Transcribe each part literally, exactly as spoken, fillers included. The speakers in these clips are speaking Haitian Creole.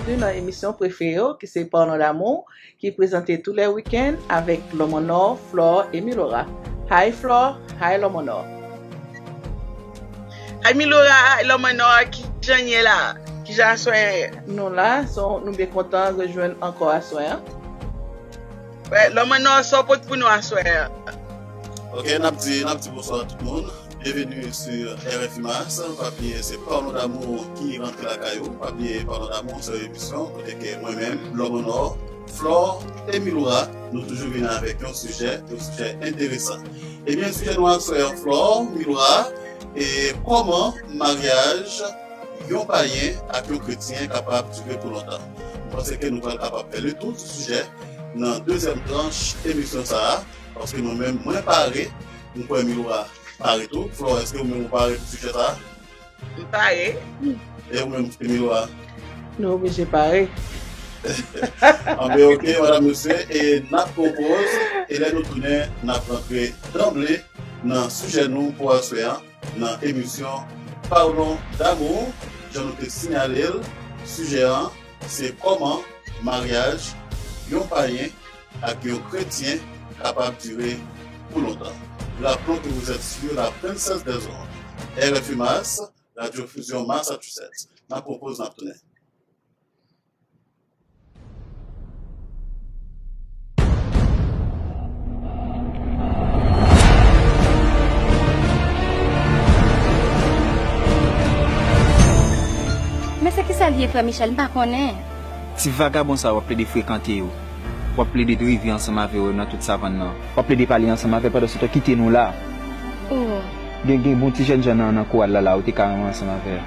Byenveni nan emisyon prefere w ki se Parlons d'amour, ki prezante tou lè wikenn avèk Lòm an Nò, Flore e Milora. Hi Flore, hi Lòm an Nò. Hi Milora, hi Lòm an Nò, kijan n ye la? Kijan aswè a ye? Nou la, so, nou byen kontan rejwenn ankò aswè a. Wè, Lòm an Nò, sa w pote pou nou aswè a? Ok, n ap di, n ap di bonswa tout moun. Byenveni sou R F I Mars. Pa bliye, se Parlons d'amour ki rantre lakay ou. Pa bliye, Parlons d'amour se yon emisyon kote ke mwen menm, Lòm an Nò, Flore e Milora, nou toujou vini avèk yon sijè, yon sijè enteresan. Ebyen, sijè nou aswè a, Flore, Milora, e kòman maryaj yon payen ak yon kretyen kapab dire pou lontan. Mwen panse ke nou pral kapab fè le tour du sujet nan dezyèm tranch emisyon sa a, paske mwen menm, mwen pare, m kwè Milora pare tou. Flore, èske ou menm ou pare pou sijè sa a? M pare. E ou menm, Milora? Nou oblije pare. Anben, ok, madam, mesye, e n ap pran yon poz, e lè nou tounen, n ap rantre danble nan sijè nou pou aswè a, nan emisyon Parlons d'amour. Jan nou te siyale l, sijè a, se kòman maryaj yon payen ak yon kretyen kapab dire pou lontan. Rappelons que vous êtes sur la Princesse des Ondes, R F I Mars, Radio Fusion Massachusetts. N ap pran yon poz, n ap tounen. Men se kisa l ye, frè Michel? M pa konnen. Ti vagabon sa w ap plede frekante yo. W ap plede drive ansanm avè yo nan tout savann nan. W ap plede pale ansanm avè l pandan se tan kite nou la. Oh. Gen, gen bon ti jèn jan nan, nan koral la, la, ou te ka renmen ansanm avè l.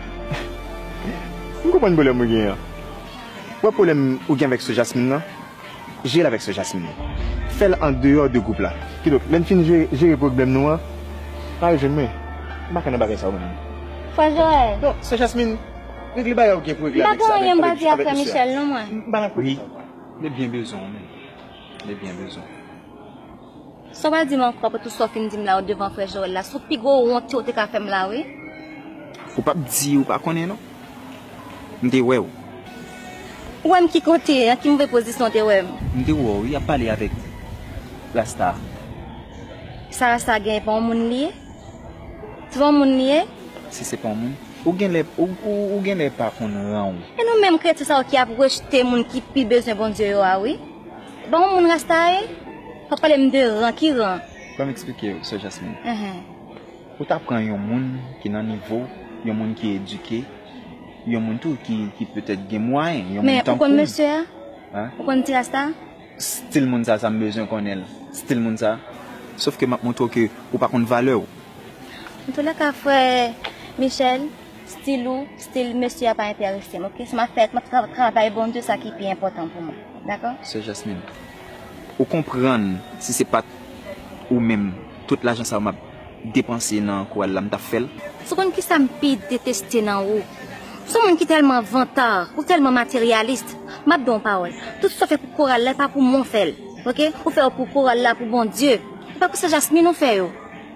M konprann pwoblèm ou genyen an. Wè pwoblèm ou gen avèk sè Jasmine nan? Jere l avèk sè Jasmine. Fè l andeyò de gwoup la. Kidonk, lè n fin jere, jere pwoblèm nou an, pa rejwenn mwen. M pa kwè nan bagay sa yo menm. Frè Joël. Non, sè Jasmine, regle bagay ou gen pou regle avèk sa, avèk, avèk, avèk mesye a. M pa gen anyen m pa di a frè Michel non, mwen. M pa nan koup. Wi, m te byen bezwen w menm. M te byen bezwen w. Sa w pral di m ankò apre tout sa w fin di m la devan frè Joël la? Se pi gwo wont ke w te ka fè m la, wi. Ou p ap di ou pa konnen, non. M te wè w. Ou wè m ki kote? Nan ki move pozisyon w te wè m? M te wè w, wi, ap pale avèk Rasta. Sa Rasta genyen, pa yon moun li ye? Se pa yon moun li ye? Si se pa yon moun, ou genlè, ou, ou, ou genlè pa konn ran w. E nou menm kretyen sa yo ki ap rejte moun ki pi bezwen Bondye yo a, wi. Bon, moun Rasta ye, w ap pale m de ran, ki ran? Ban m eksplike w, sè Jasmine. Enhen. Ou ta pran yon moun ki nan nivo, yon moun ki edike, yon moun tou ki, ki petèt gen mwayen, yon moun tankou m. Men ou konn mesye a? Hein? Ou konn ti Rasta? Stil moun sa, sa m bezwen konnen l. Stil moun sa. Sòf ke m ap montre w ke ou pa konn valè w. Antoulèka, frè Michel, stil ou, stil mesye a pa enterese m, oke? Se m ap fè, m ap tra-, travay Bondye, sa ki pi enpòtan pou mwen, dakò? Sè Jasmine, ou konprann si se pa t ou menm, tout lajan sa yo m ap depanse nan koral la, m t ap fè l? Ou konn kisa m pi deteste nan ou? Ou se yon moun ki tèlman vantard, ou tèlman materyalis. M ap di w yon pawòl. Tout sa w fè pou koral la, e pa pou mwen w fè l, oke? Ou fè yo pou koral la, pou Bondye. E pa pou sè Jasmine ou fè yo.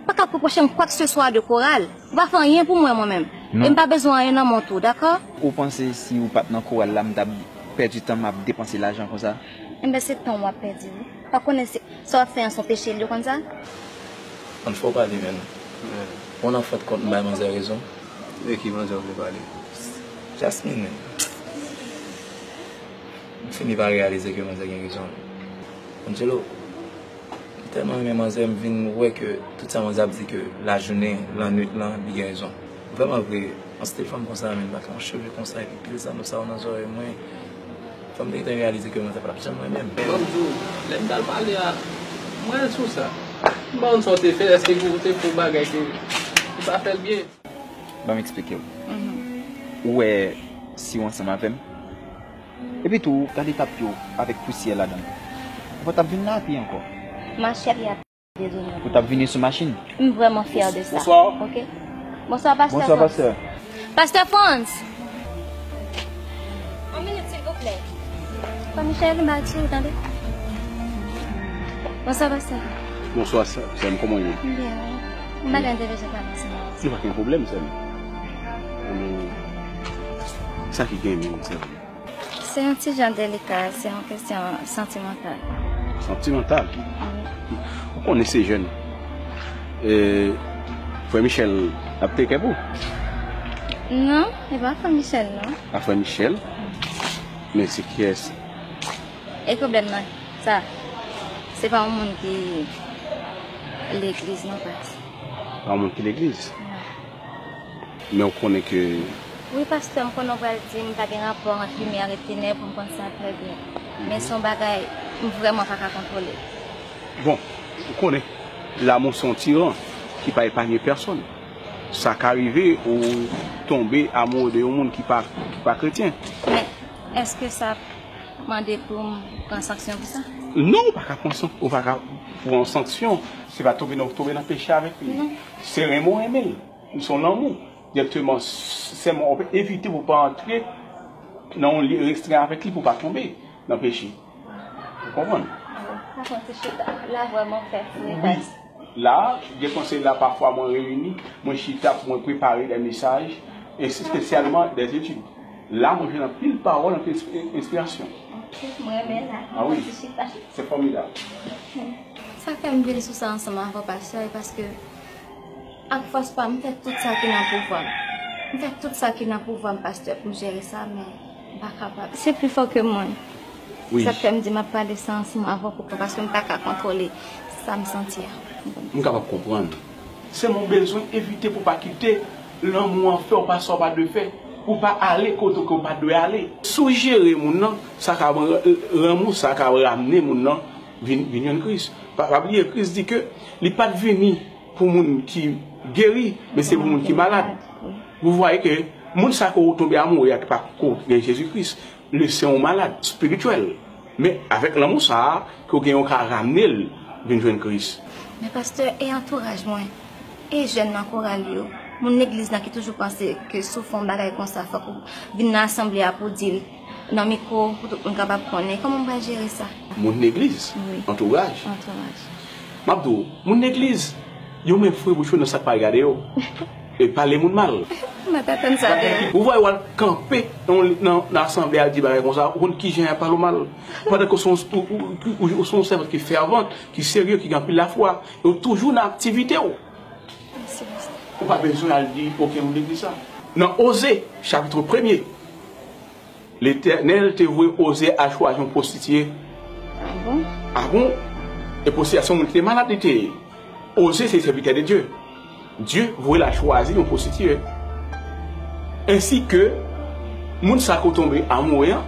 Ou pa ka repwoche m kwakseswa de koral. Ou pa fè anyen pou mwen, mwen menm. E m pa bezwen anyen nan men w tou, dakò? Ou panse si ou pa t nan koral la, m t ap pèdi tan m ap depanse lajan konsa? Enben, se tan w ap pèdi, wi. Ou pa konnen se, sa w ap fè an se yon peche li, ou konn sa? Ann fè w pale, menn. Bon, an fen de kont, m bay manzè rezon. De ki manzè w vle pale? Jasmine, menn. M fini pa reyalize ke manzè gen rezon. Angelo, m tèlman renmen manzè, m vin wè ke tout sa manzè ap di ke lajounen, lannwit lan, li gen rezon. Vrèman vre, yon stil fanm konsa, menn, pa gen yon cheve konsa, epi pil zanno sa yo nan zòrèy mwen. Fanm te gentan reyalize ke manzè pa t ap janm renmen m. Ban m di w, lè m t al pale a, m wè l sou sa. M pa konn sa w te fè, èske ou te fè yon bagay ke ou pa fè l byen? Ban m eksplike w. Mhm. Ou wè, si w ansanm avè m, epi tou, gade ta pye w avèk pousyè ladan l. Ou pa t ap vin la a pye ankò. Mache a pye a pi dezonore. Ou t ap vini sou machin. M vrèman fyè de sa. Bonswa. Ok. Bonswa, pastè Frantz. Bonswa, pastè. Pastè Frantz! Yon minit, silvouplè. Frè Michel, m pa di w, tande. Bonswa, pastè. Bonswa, sè m. Kòman w ye? M byen, wi. M pa gen de bezwen pale ansanm avè w. Li pa gen pwoblèm, sè m. Sa ki gen menm, sè m? Se yon ti jan delika, se yon kesyon santimantal. Santimantal? Ou konnen se jèn. E, frè Michel ap teke pou? Non, e pa frè Michel non. A, frè Michel? Men se kiyès? E pwoblèm nan, sa, se pa yon moun ki legliz non, pas. Pa yon moun ki legliz? Men ou konnen ke... Wi pastè, m konnen w pral di m pa gen rapò ant limyè avèk tenèb, m konn sa trè byen. Men se yon bagay m vrèman pa ka kontwole. Bon, ou konnen, lanmou se yon tiran ki pa epanye pèsonn. Sa ka rive ou tonbe amoure de yon moun ki pa, ki pa kretyen. Men, èske sa mande pou m pran sanksyon pou sa? Non, ou pa ka pran san-, ou pa ka pran sanksyon. Se pa tonbe nan, tonbe nan peche avèk li. Se renmen w renmen l. Se yon lanmou. Direkteman, sèlman ou evite pou pa antre nan yon lye restren avèk li pou pa tonbe nan peche. Ou konprann? Sa fè yon ti chita. La vrèman fè. Wi. La, gen konsèy la pafwa mwen reyini, mwen chita pou mwen prepare de mesaj, espesyalman de etid. La, mwen jwenn anpil pawòl, anpil enspirasyon. Mwen renmen la. Ah wi. Ti chita. Se fòmidab. Sa fè m vin sou sa ansanm avè w pastè, e paske ak fòs pa m, m fè tout sa ki nan pouvwa m. M fè tout sa ki nan pouvwa m, pastè, pou m jere sa, men m pa kapab. Se pli fò ke mwen. Wi. Sa k fè m di m ap pale sa ansanm avè w pou kò, paske m pa ka kontwole sa m santi a. M kapab konprann. Se mwen bezwen evite pou pa kite lanmou an fè w pa sa w pa dwe fè, pou pa ale kote ke w pa dwe ale. Si w jere moun nan, sa ka rann ou, sa ka ramne moun nan vin, vin jwenn Kris. Pa, pa bliye, Kris di ke li pa t vini pou moun ki geri, men se pou moun ki malad. Vous voyez que moun sa ke w tonbe amoure a ki pa ko gen Jezi Kris, li se yon malad espirityèl. Men avèk lanmou sa a, ke w gen, w ka ramne l vin jwenn Kris. Men pastè, e antouraj mwen, e jèn nan koral yo, moun legliz nan ki toujou panse ke si w fè yon bagay konsa, fòk ou vin nan asanble a pou w di l nan mikwo pou tout moun kapab konnen. Kòman m pral jere sa? Moun legliz, Wi. Antouraj. Antouraj. M ap di w, moun legliz, yo menm fre bouch yo nan sa k pa regade yo. E pale moun mal. M pa t atann sa de ou. Ou vwè w al kanpe nan, nan, nan asanble a di bagay konsa, ou konn kijan y ap pale w mal. Pandan ke w se yon, ou, ou, ou, ou se yon sèvant ki fèvan, ki serye, ki gen anpil lafwa, e w toujou nan aktivite w. Ou pa bezwen al di okenn moun legliz sa. Nan Oze, chapit premye, Letènèl te voye Oze al chwazi yon pwostitiye. Ah bon? Ah bon? E pwostitiye a se yon moun ki te malad li te ye. Oze se sèvitè de Dye. Dye voye l al chwazi yon pwostitiye. Ensi ke moun sa ke w tonbe amoure an,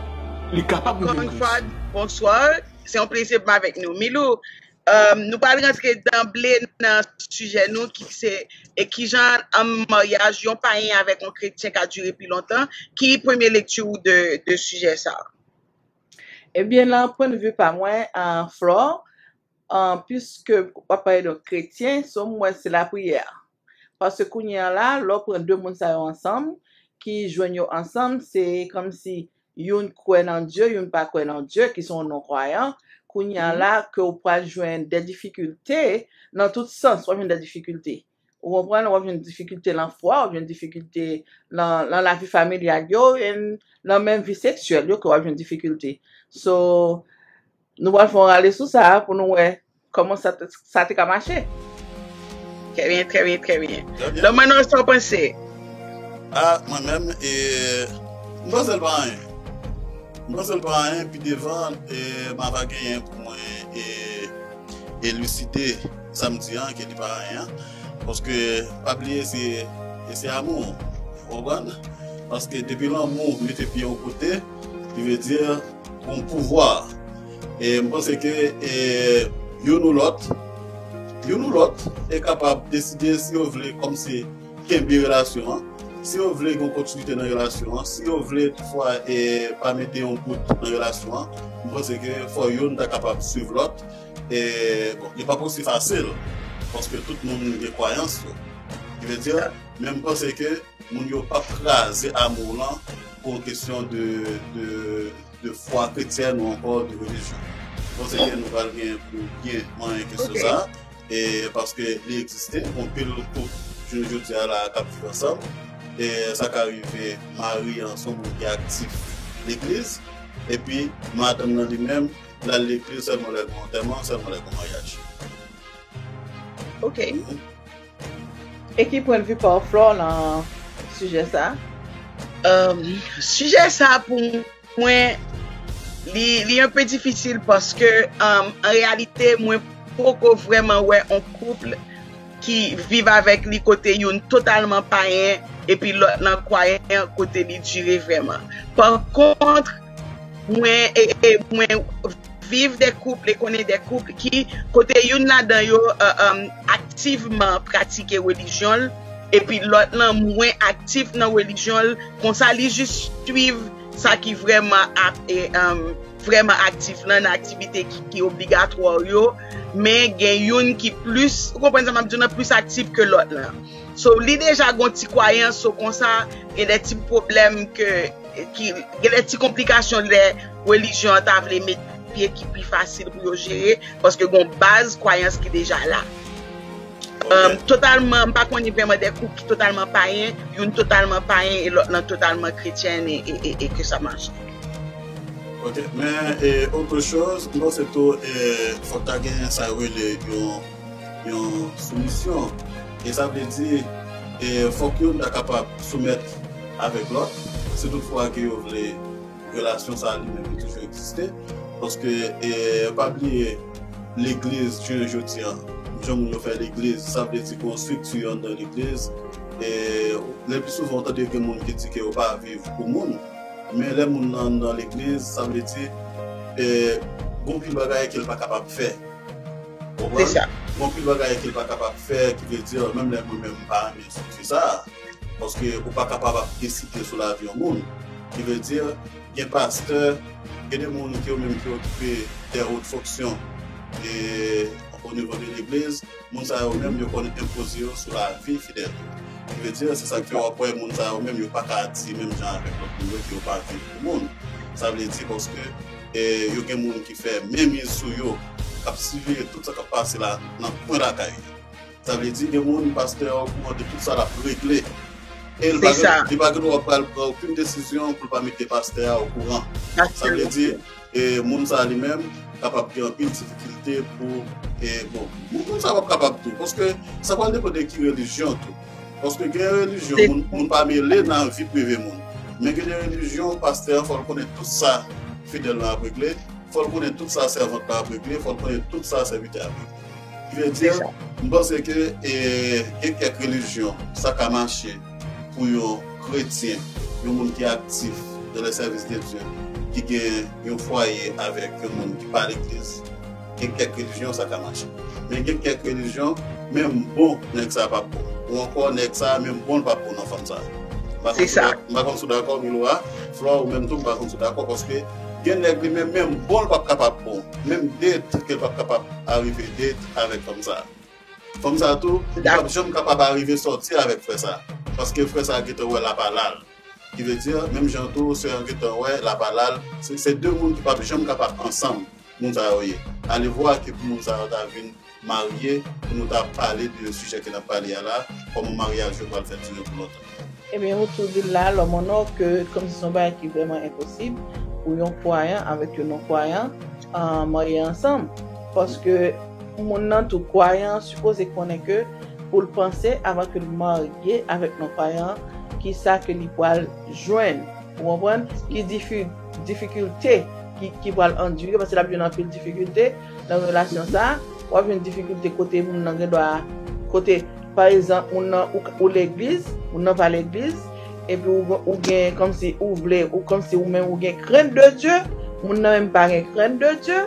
li kapab vin jwenn Kris. Bonsoir. Se yon plezi pou m avèk nou. Milou, um, nou pral rantre danble nan sijè nou ki se e kijan an maryaj yon payen avèk yon kretyen ka dire pi lontan. Ki premye lekti ou de, de sijè sa? Ebyen, nan pwennvi pa mwen, uh, Flore, uh, piske w ap pale de kretyen, so m wè se lapriyè. Paske kounye a la, lè w pran de moun sa yo ansanm, ki jwenn yo ansanm, se kòmsi youn kwè nan Dye, youn pa kwè nan Dye, ki se yon non kwayan. Kounye a la, ke w pral jwenn de difikilte, nan tout sans, w ap jwenn de difikilte. Ou konprann? W ap jwenn difikilte nan fwa, w ap jwenn difikilte nan, nan lavi familyal yo, e nan menm vi seksyèl yo, ke w ap jwenn difikilte. So, nou pral fè yon rale sou sa a pou nou wè kòman sa, sa te ka mache. Trè byen, trè byen, trè byen. Donk mwen non, sa w panse? A, mwen menm, e, m panse l pa anyen. M panse l pa anyen, pi devan, e, m ava genyen pou mwen, e, eliside sa m di an, ke li pa anyen an. Paske, pa bliye, se, e se amou, ou konprann? Paske depi lanmou mete pye yon kote, li vle di yon pouvwa. E m panse ke, e, youn ou lòt, youn ou lòt e kapab deside si yo vle kòmsi kenbe relasyon an, si yo vle gen kontinite nan relasyon an, si yo vle toutfwa, e, pa mete yon bout nan relasyon an, m panse ke fò youn ta kapab swiv lòt. E, bon, li pa posib fasil, paske tout moun gen kwayans yo. Ki vle di, men m panse ke moun yo p ap kraze amou lan pou yon kesyon de, de, de fwa kretyèn ou ankò de relijyon. M panse ke nou pral gen pou byen manyen kesyon sa, e paske li egziste, anpil koup jounen jodi a la k ap viv ansanm, e sa ka rive mari an se yon moun ki aktif legliz, Epi madanm nan li menm, l al legliz sèlman lè gen antèman, sèlman lè gen maryaj. Ok. E ki pwennvi pa w, Flore, nan sijè sa? Um, sijè sa pou mwen, li, li enpe difisil paske um, an reyalite, mwen poko vrèman wè yon koup ki viv avèk li kote youn totalman payen epi lòt lan kwayan kote li dire vrèman. Pa kont, mwen e, e mwen viv de koup, e konnen de koup ki kote youn ladan yo uh, um, aktivman pratike relijyon l, epi lòt lan mwen aktif nan relijyon l, konsa li jis swiv sa ki vrèman ap e, um, vrèman aktif lan nan aktivite ki, ki obligatwa yo, men gen youn ki plis, ou konprann sa m ap di w nan, plis aktif ke lòt lan. So li deja gon ti kwayans, so konsa gen de ti pwoblèm ke ki gen de ti konplikasyon lè relijyon an ta vle met pye ki pi fasil pou yo jere, paske gon baz kwayans ki deja la. Um, totalman, m pa konnen vrèman de koup ki totalman payen, youn totalman payen e lòt lan totalman kretyen e, e, e, e ke sa mache. Ok, men e, otre choz, m panse tou e, fòk ta gen sa yo rele yon, yon soumisyon. E sa vle di, e, fòk youn ta kapab soumèt avèk lòt, si toutfwa ke yo vle relasyon sa a li menm li toujou egziste. Paske, e, pa bliye, legliz, jounen jodi a, jan moun yo fè legliz, sa vle di gen yon estrikti anndan legliz. E, le pli souvan, ou tande gen moun ki di ke yo pa viv pou moun. Men lè moun nan anndan legliz, sa vle di, e, gen anpil bagay ke l pa kapab fè. Ou konprann? Gen anpil bagay ke l pa kapab fè, ki vle di, menm lè mwen menm m pa renmen estrikti sa a. Paske ou pa kapab ap deside sou lavi yon moun. Ki vle di, gen pastè, gen de moun ki yo menm ki okipe de wot fonksyon e o nivo de legliz, moun sa yo menm yo konn enpoze yo sou lavi fidèl yo. Ki vle di, se sa k fè w ap wè moun sa yo menm yo pa ka di menm jan avèk lòt moun yo ke yo pa viv pou moun. Sa vle di paske e, yo gen moun ki fè menmiz sou yo, k ap siveye tout sa k ap pase la nan kwen lakay yo. Sa vle di gen moun pastè a okouran de tout sa l ap regle. E li pa gen dwa pral pran okenn desizyon pou l pa mete pastè a okouran. Sa vle di e, moun sa li menm kapab gen anpil difikilte pou e, bon, moun sa p ap kapab tou. Paske sa pral depann de ki relijyon tou. Paske gen relijyon moun, moun pa mele nan vi prive moun. Men gen de relijyon pastè a fò l konnen tout sa fidèl lan ap regle, fò l konnen tout sa sèvant lan ap regle, fò l konnen tout sa sèvitè ap regle. Ki vle di, m panse ke e, gen kèk relijyon sa ka mache pou yon kretyen, yon moun ki aktif dans le service de Dieu, ki gen yon fwaye avèk yon moun ki pa legliz. Gen kèk relijyon sa ka mache. Men gen kèk relijyon, menm bon nèg sa p ap bon. Ou ankò nèg sa menm bon l p ap bon nan fanm sa. M pa konn si w dakò Milora, Flore ou menm tou m pa konn si w dakò paske gen nèg li menm menm bon l p ap kapab bon. Menm date ke l p ap kapab arive date avèk fanm sa. Fanm sa tou li p ap janm kapab arive sòti avèk frè sa. Paske frè sa gentan wè lapalal. Ki vle di, menm jan tou, sè an gentan wè lapalal, se, se de moun ki p ap janm kapab ansanm, moun sa yo ye. Alevwa ke pou moun sa yo ta vin marye, pou nou ta pale de sijè ke n ap pale a la, kòman maryaj yo pral fè dire pou lontan. Ebyen, ou tou di l la, lòm an nò, ke kòmsi se yon bagay ki vrèman enposib pou yon kwayan avèk yon non-kwayan marye ansanm. Paske moun nan tou, kwayan an sipoze konnen ke pou l panse avan ke l marye avèk non-kwayan an, kisa ke li pral jwenn, ou konprann? Ki difi, difikilte ki, ki pral andire, paske l ap jwenn anpil difikilte nan relasyon sa a. W ap jwenn difikilte kote moun nan gen dwa, kote, pa egzanp, moun nan ou, ou legliz, moun nan pa legliz, epi ou, ou gen kòmsi ou vle, ou kòmsi ou menm ou gen krent de Dye, moun nan menm pa gen krent de Dye,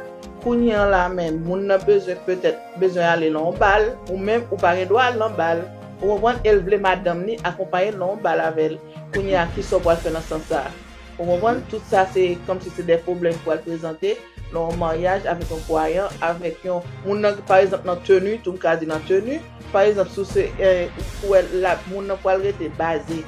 kounye an la menm, moun nan bezwen petèt bezwen ale nan yon bal, ou menm ou pa gen dwa al nan bal. Ou konprann? E l vle madanm li akonpaye l nan yon bal avè l. Kounye a, kisa w pral fè nan sans sa a? Ou konprann? Tout sa se kòmsi se de pwoblèm ki pral prezante nan yon maryaj avèk yon kwayan, avèk yon moun nan, pa egzanp, nan teni, tou m ka di nan teni. Pa egzanp, si w se, eh, ou wè la, moun nan pral rete baze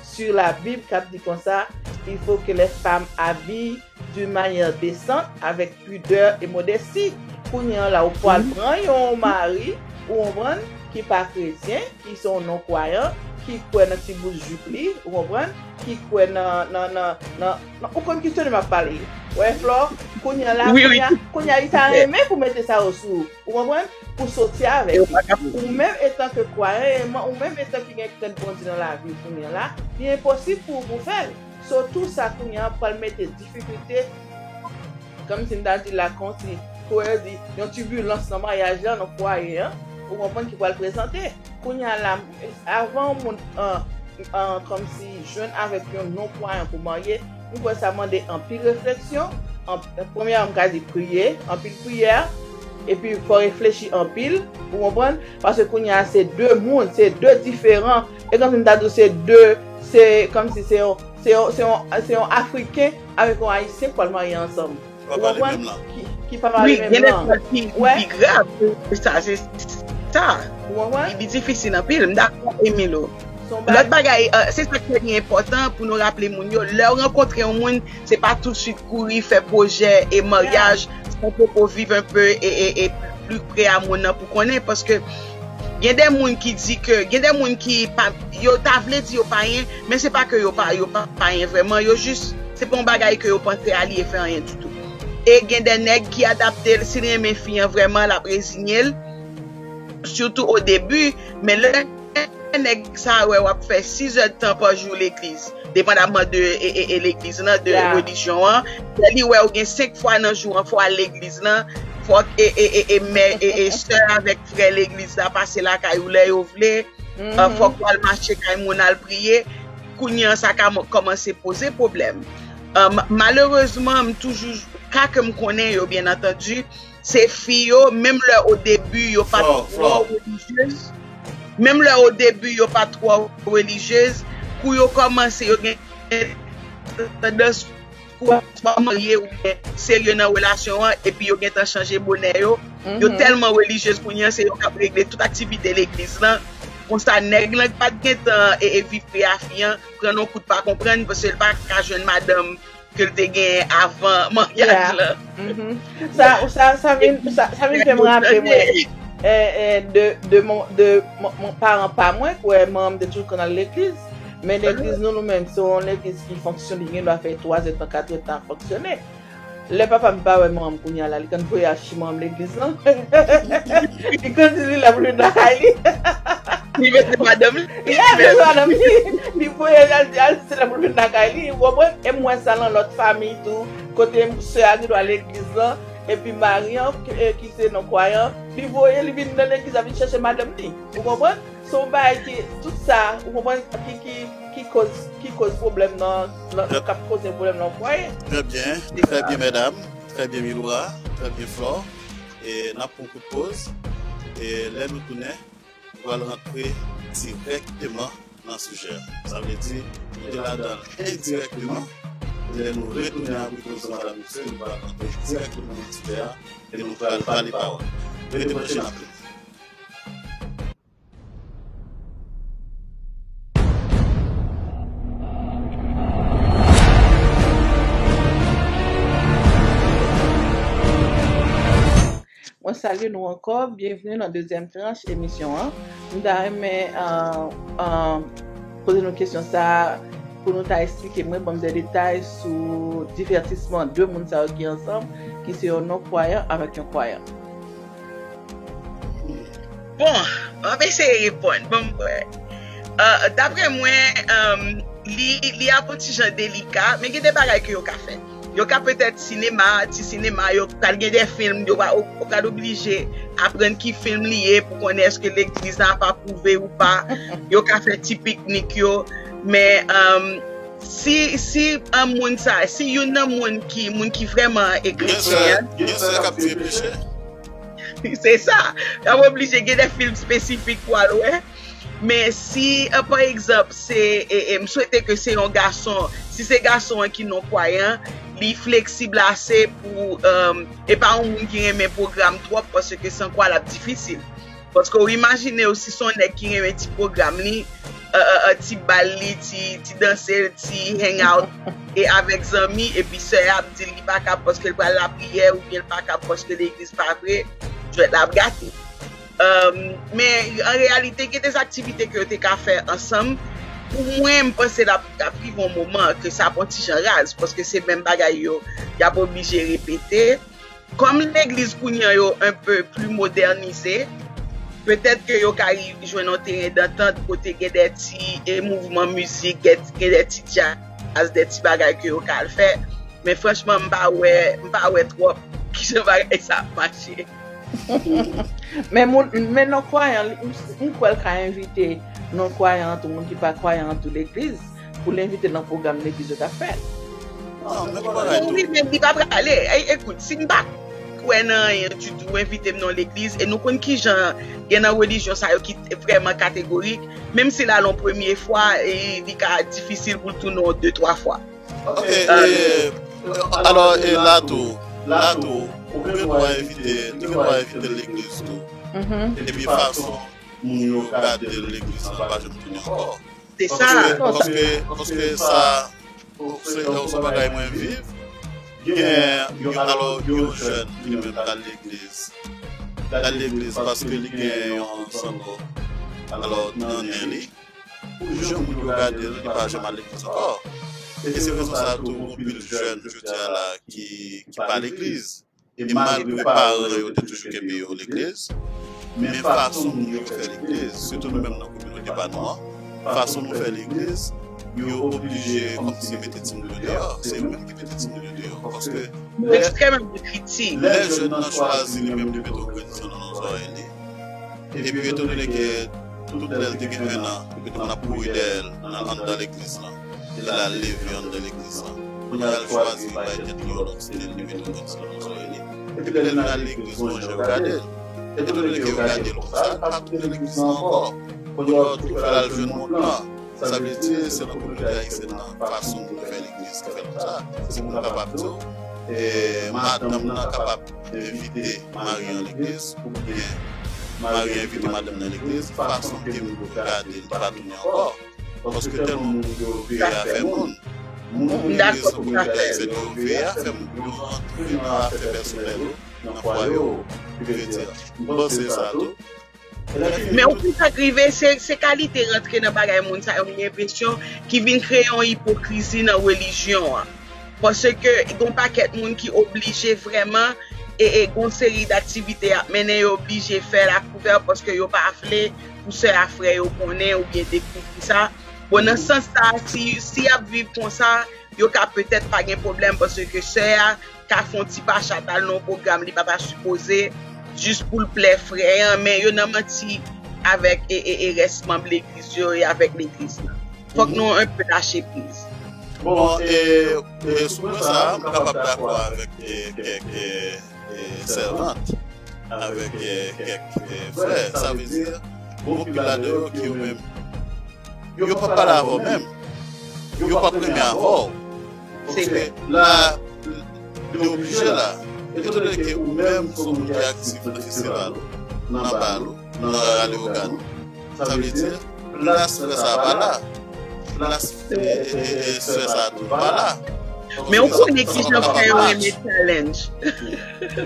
sur la Bible, k ap di konsa, il faut que les femmes habillent d'une manière décente, avec pudeur et modestie. Kounye an la, ou pral pran yon mari, ou konprann, ki pa kretyen, ki se yon non-kwayan, ki kwè nan ti bout jip li, ou konprann? Ki kwè nan, nan, nan, nan, nan, ou konn ki teni m ap pale. Wè, Flò, kounye a la, wi, wi, kounye a, kounye a, li ta renmen pou mete sa yo sou ou, ou konprann? Pou soti avèk li. Ou menm, etan ke kwayan, e man-, ou menm, etan ki gen krent Bondye nan lavi w kounye a la, li enposib pou ou pou fè l. So, tou sa kounye a pral mete difikilte, kòmsi m ta di la, kòmsi, kòmsi yon tibilans nan maryaj la, nan fwaye an, ou konprann, ki pral prezante. Kounye a la, avan yon moun, an, an, kòmsi jwenn avèk yon non-kwayan pou marye, m kwè sa mande anpil refleksyon, an, premyèman, m ka di priye, anpil priyè, epi fò reflechi anpil, ou konprann? Paske kounye a se de moun, se de diferan, e kòmsi m ta di w se de, se kòmsi se yon, se yon, se yon, se yon Afriken avèk yon Ayisyen k pral marye ansanm. Ou konprann? Ki, ki pa pale menm lang. Wi, gen de fwa ki, ki pi grav ke sa, se sa. Ou konprann? Li, li difisil anpil. M dakò, Emilio. Lòt bagay, euh, se sa ki enpòtan pou nou raple moun yo. Lè w rankontre yon moun, se pa toutswit kouri fè pwojè e maryaj, san poko viv enpe e, e, e pli pre a moun nan pou konnen, paske gen de moun ki di ke, gen de moun ki pa, yo ta vle di yo payen, men se pa ke yo pa, yo pa payen vrèman, yo jis, se pa yon bagay ke yo panse a li e fè anyen ditou. E gen de nèg ki adapte l, si l renmen fi an vrèman, l ap rezinye l, sitou o debi, men lè nèg sa wè w ap fè sis è d tan pa jou legliz, depandamman de, e, e, e legliz lan, de relijyon an, lè li wè w gen senk fwa nan jou an, fò w al legliz lan, fòk, e, e, e, e mè, e, e sè avèk frè legliz la pase lakay ou lè yo vle, euh, fòk w al mache kay moun al priye. Kounye an, sa ka mo-, kòmanse poze pwoblèm. Euh, ma-, malerezman, m toujou, ka ke m konnen yo, byen antandi, se fi yo, menm lè o debi yo pa twò relijyez, menm lè o debi yo pa twò relijyez, kou yo kòmanse, yo gen tandans kou yo swa marye oubyen serye nan relasyon an, epi yo gentan chanje bonè yo, yo tèlman relijyez kounye an, se yo k ap regle tout aktivite legliz lan. Konsa, nèg lan ki pa t gentan e, e viv pe a fi an, pran yon kout pa konprann, paske l pa ka jwenn madanm ke l te genyen avan maryaj lan. Sa, sa, sa vin, sa, sa vin fè m raple mwen, eh, eh, de, de mon, de mon, mon paran pa mwen, kwè manman m te toujou konn al legliz. Men legliz nou, nou menm, se yon legliz ki fonksyone, li gen dwa fè twa zè tan, kat è tan ap fonksyone. Lè papa m pa wè manman m kounye a la, li konn voye achi manman m legliz lan. Li konn di li la pou l vin lakay li. Li mete madanm li. Li mete madanm li. Li voye l al, al, se la pou l vin lakay li. Ou konprann? E m wè sa nan lòt fanmi tou. Kote sè a gen dwa legliz lan. Epi mari an, ki, e, ki se non kwayan, li voye, li vin nan legliz la, vin chèche madanm li. Ou konprann? Se yon bagay ki, tout sa, ou konprann, ki, ki, ki koz, ki koz pwoblèm nan, nan, k ap koze pwoblèm nan fwaye. Trè byen, trè byen, medam, trè byen, Miloura, trè byen, Flò. E n ap pran kout poz. E lè nou tounen, nou pral rantre dirèkteman nan sijè a. Sa vle di, nou te ladan l endirèkteman. Lè nou retounen apre koze madanm misye, nou pral rantre dirèkteman nan sijè a e nou pral pale pawòl. Rete branche n ap tounen. Mwen salye nou ankò, byenvni nan dezyèm tranch emisyon an. M ta renmen, euh, euh, poze nou kesyon sa a pou nou ta eksplike mwen, ban m de detay sou divètisman de moun sa yo ki ansanm, ki se yon non kwayan avèk yon kwayan. Bon, m ap eseye reponn. Bon, m wè. Euh, daprè mwen, euh, li, li ap yon ti jan delika, men gen de bagay ke yo ka fè. Yo ka petèt sinema, ti sinema, yo pral gen de fim, yo va, yo pral oblije aprann ki fim li ye pou konnen èske legliz la ap apwouve ou pa. Yo ka fè ti piknik yo, men, euh, si, si, euh, moun sa, si youn nan moun ki, moun ki vrèman e kretyen an, gen sè k ap di peche. Se sa. Y ap oblije gen de fim espesifik pou al wè. Men si, euh, pa egzanp, se, e, e, m swete ke se yon gason, si se gason an ki non kwayan, li fleksib ase pou, euh, e pa yon moun ki renmen pwogram twòp, paske san kwa l ap difisil. Paske w imajine w si se yon nèg ki renmen ti pwogram li, euh, euh, euh, ti bal li, ti, ti danse l, ti hang out, e avèk zanmi, epi sè a ap di l li pa kab paske l pral lapriyè, oubyen l pa kab paske legliz pa vre, jwèt la ap gate. Men an reyalite, gen de aktivite ke yo te ka fè ansanm. Pou mwen, m panse l ap, l ap rive yon moman ke sa ap yon ti jan raz, paske se menm bagay yo, y ap oblije repete. Kòm legliz kounye a yo un peu plus modernisé, petèt ke yo ka ri- jwenn yon teren dantant kote gen de ti e mouvman mizik, gen gen de ti djaz, de ti bagay ke yo ka al fè. Men franchman, m pa wè, m pa wè twòp kijan bagay sa ap mache. Men moun, men non kwayan, m, m kwè l ka envite non kwayan tou, moun ki pa kwayan tou legliz, pou l envite l nan pwogram legliz yo t ap fè. Non, men bagay tou. Wi, men li pa prale. Ey, ekout, si m pa kwè nan anyen ditou, envite m nan legliz, e nou konn kijan gen nan relijyon sa yo ki vrèman kategorik, menm si l al yon premye fwa, e li ka difisil pou l tounen yon de twa fwa. Ok, e, alò, e la tou, la tou, ou gen dwa envite, ou gen dwa envite l legliz tou. Epi fason moun yo gade l legliz lan pa janm tounen ankò. Se sa. Paske, paske, paske sa, se yon bagay mwen viv. Gen yon, alò, yon jèn ki li menm t al legliz. T al legliz paske li gen yon sango, alò, nan nen li. Pou jan moun yo gade l, li pa janm al legliz ankò. E se rezon sa tou, gon pil jèn jodi a la ki, ki pa legliz. E malgre paran yo te toujou kenbe yo legliz, men fason moun yo fè legliz, sitou nou menm nan kominote pa nou an, fason nou fè legliz, yo oblije kòmsi mete timoun yo deyò. Se yo menm ki mete timoun yo deyò. Paske Yo ekstrèmeman kritik. Lè jèn nan chwazi li menm li mete yon grenn san nan zòrèy li, epi etandone ke tout lè l te gen en an, yo te konn ap kouri dèyè l nan anndan legliz lan. Epi l al leve anndan legliz lan. Kounye a l chwazi bay tèt li yon lòt stil, li mete yon lòt stil nan zòrèy li. Epi lè l vin al legliz, manje yo gade l. Etandone ke yo gade l konsa, l pa tounen legliz lan ankò. Kounye a yo tou fè l al jwenn mond lan. Sa vle di, se nan kominote ayisyèn nan, fason nou fè legliz ki fè konsa. Se pou nou kapab di w, e, madanm nan kapab envite mari an legliz, oubyen mari an envite madanm nan legliz, fason ke moun yo gade l pa tounen ankò. Paske tèlman moun yo veye afè moun. Moun legliz, moun yo veye afè moun, yo rantre nan afè pèsonèl yo, nan fwaye yo. Ki vle di, m panse sa tou. Men ou konn sa k rive, se, se kalite rantre nan bagay moun sa yo, m gen enpresyon, ki vin kreye yon ipokrizi nan relijyon an. Paske gen yon pakèt moun ki oblije vrèman, e, e gen yon seri d aktivite y ap mennen, yo oblije fè l a kouvè paske yo pa vle pou sè a frè yo konnen oubyen dekouvri sa. Bon, nan sans sa, si, si y ap viv konsa, yo ka petèt pa gen pwoblèm paske sè a ka fè yon ti pachat al nan yon pwogram li pa ta sipoze, jis pou l plè frè an, men yo nan manti avèk e, e, e rès manm legliz yo e avèk legliz lan. Fòk nou un peu lâcher prise. Bon, e, e sou pwen sa a, m kapab dakò avèk e, kèk e, e, sèvant, avèk e, kèk e, frè. Sa vle di, gon pil ladan yo ki yo menm, yo p ap pale avè w menm. Yo p ap renmen avè w. Paske la, li oblije la. Etandone ke ou menm, se yon moun ki aktif nan festival ou, nan bal ou, nan rale ògàn ou. Sa vle di, plas frè sa a pa la. Plas e, e, e, e, sè sa a tou pa la. Men ou konnen kijan frè yo renmen challenge.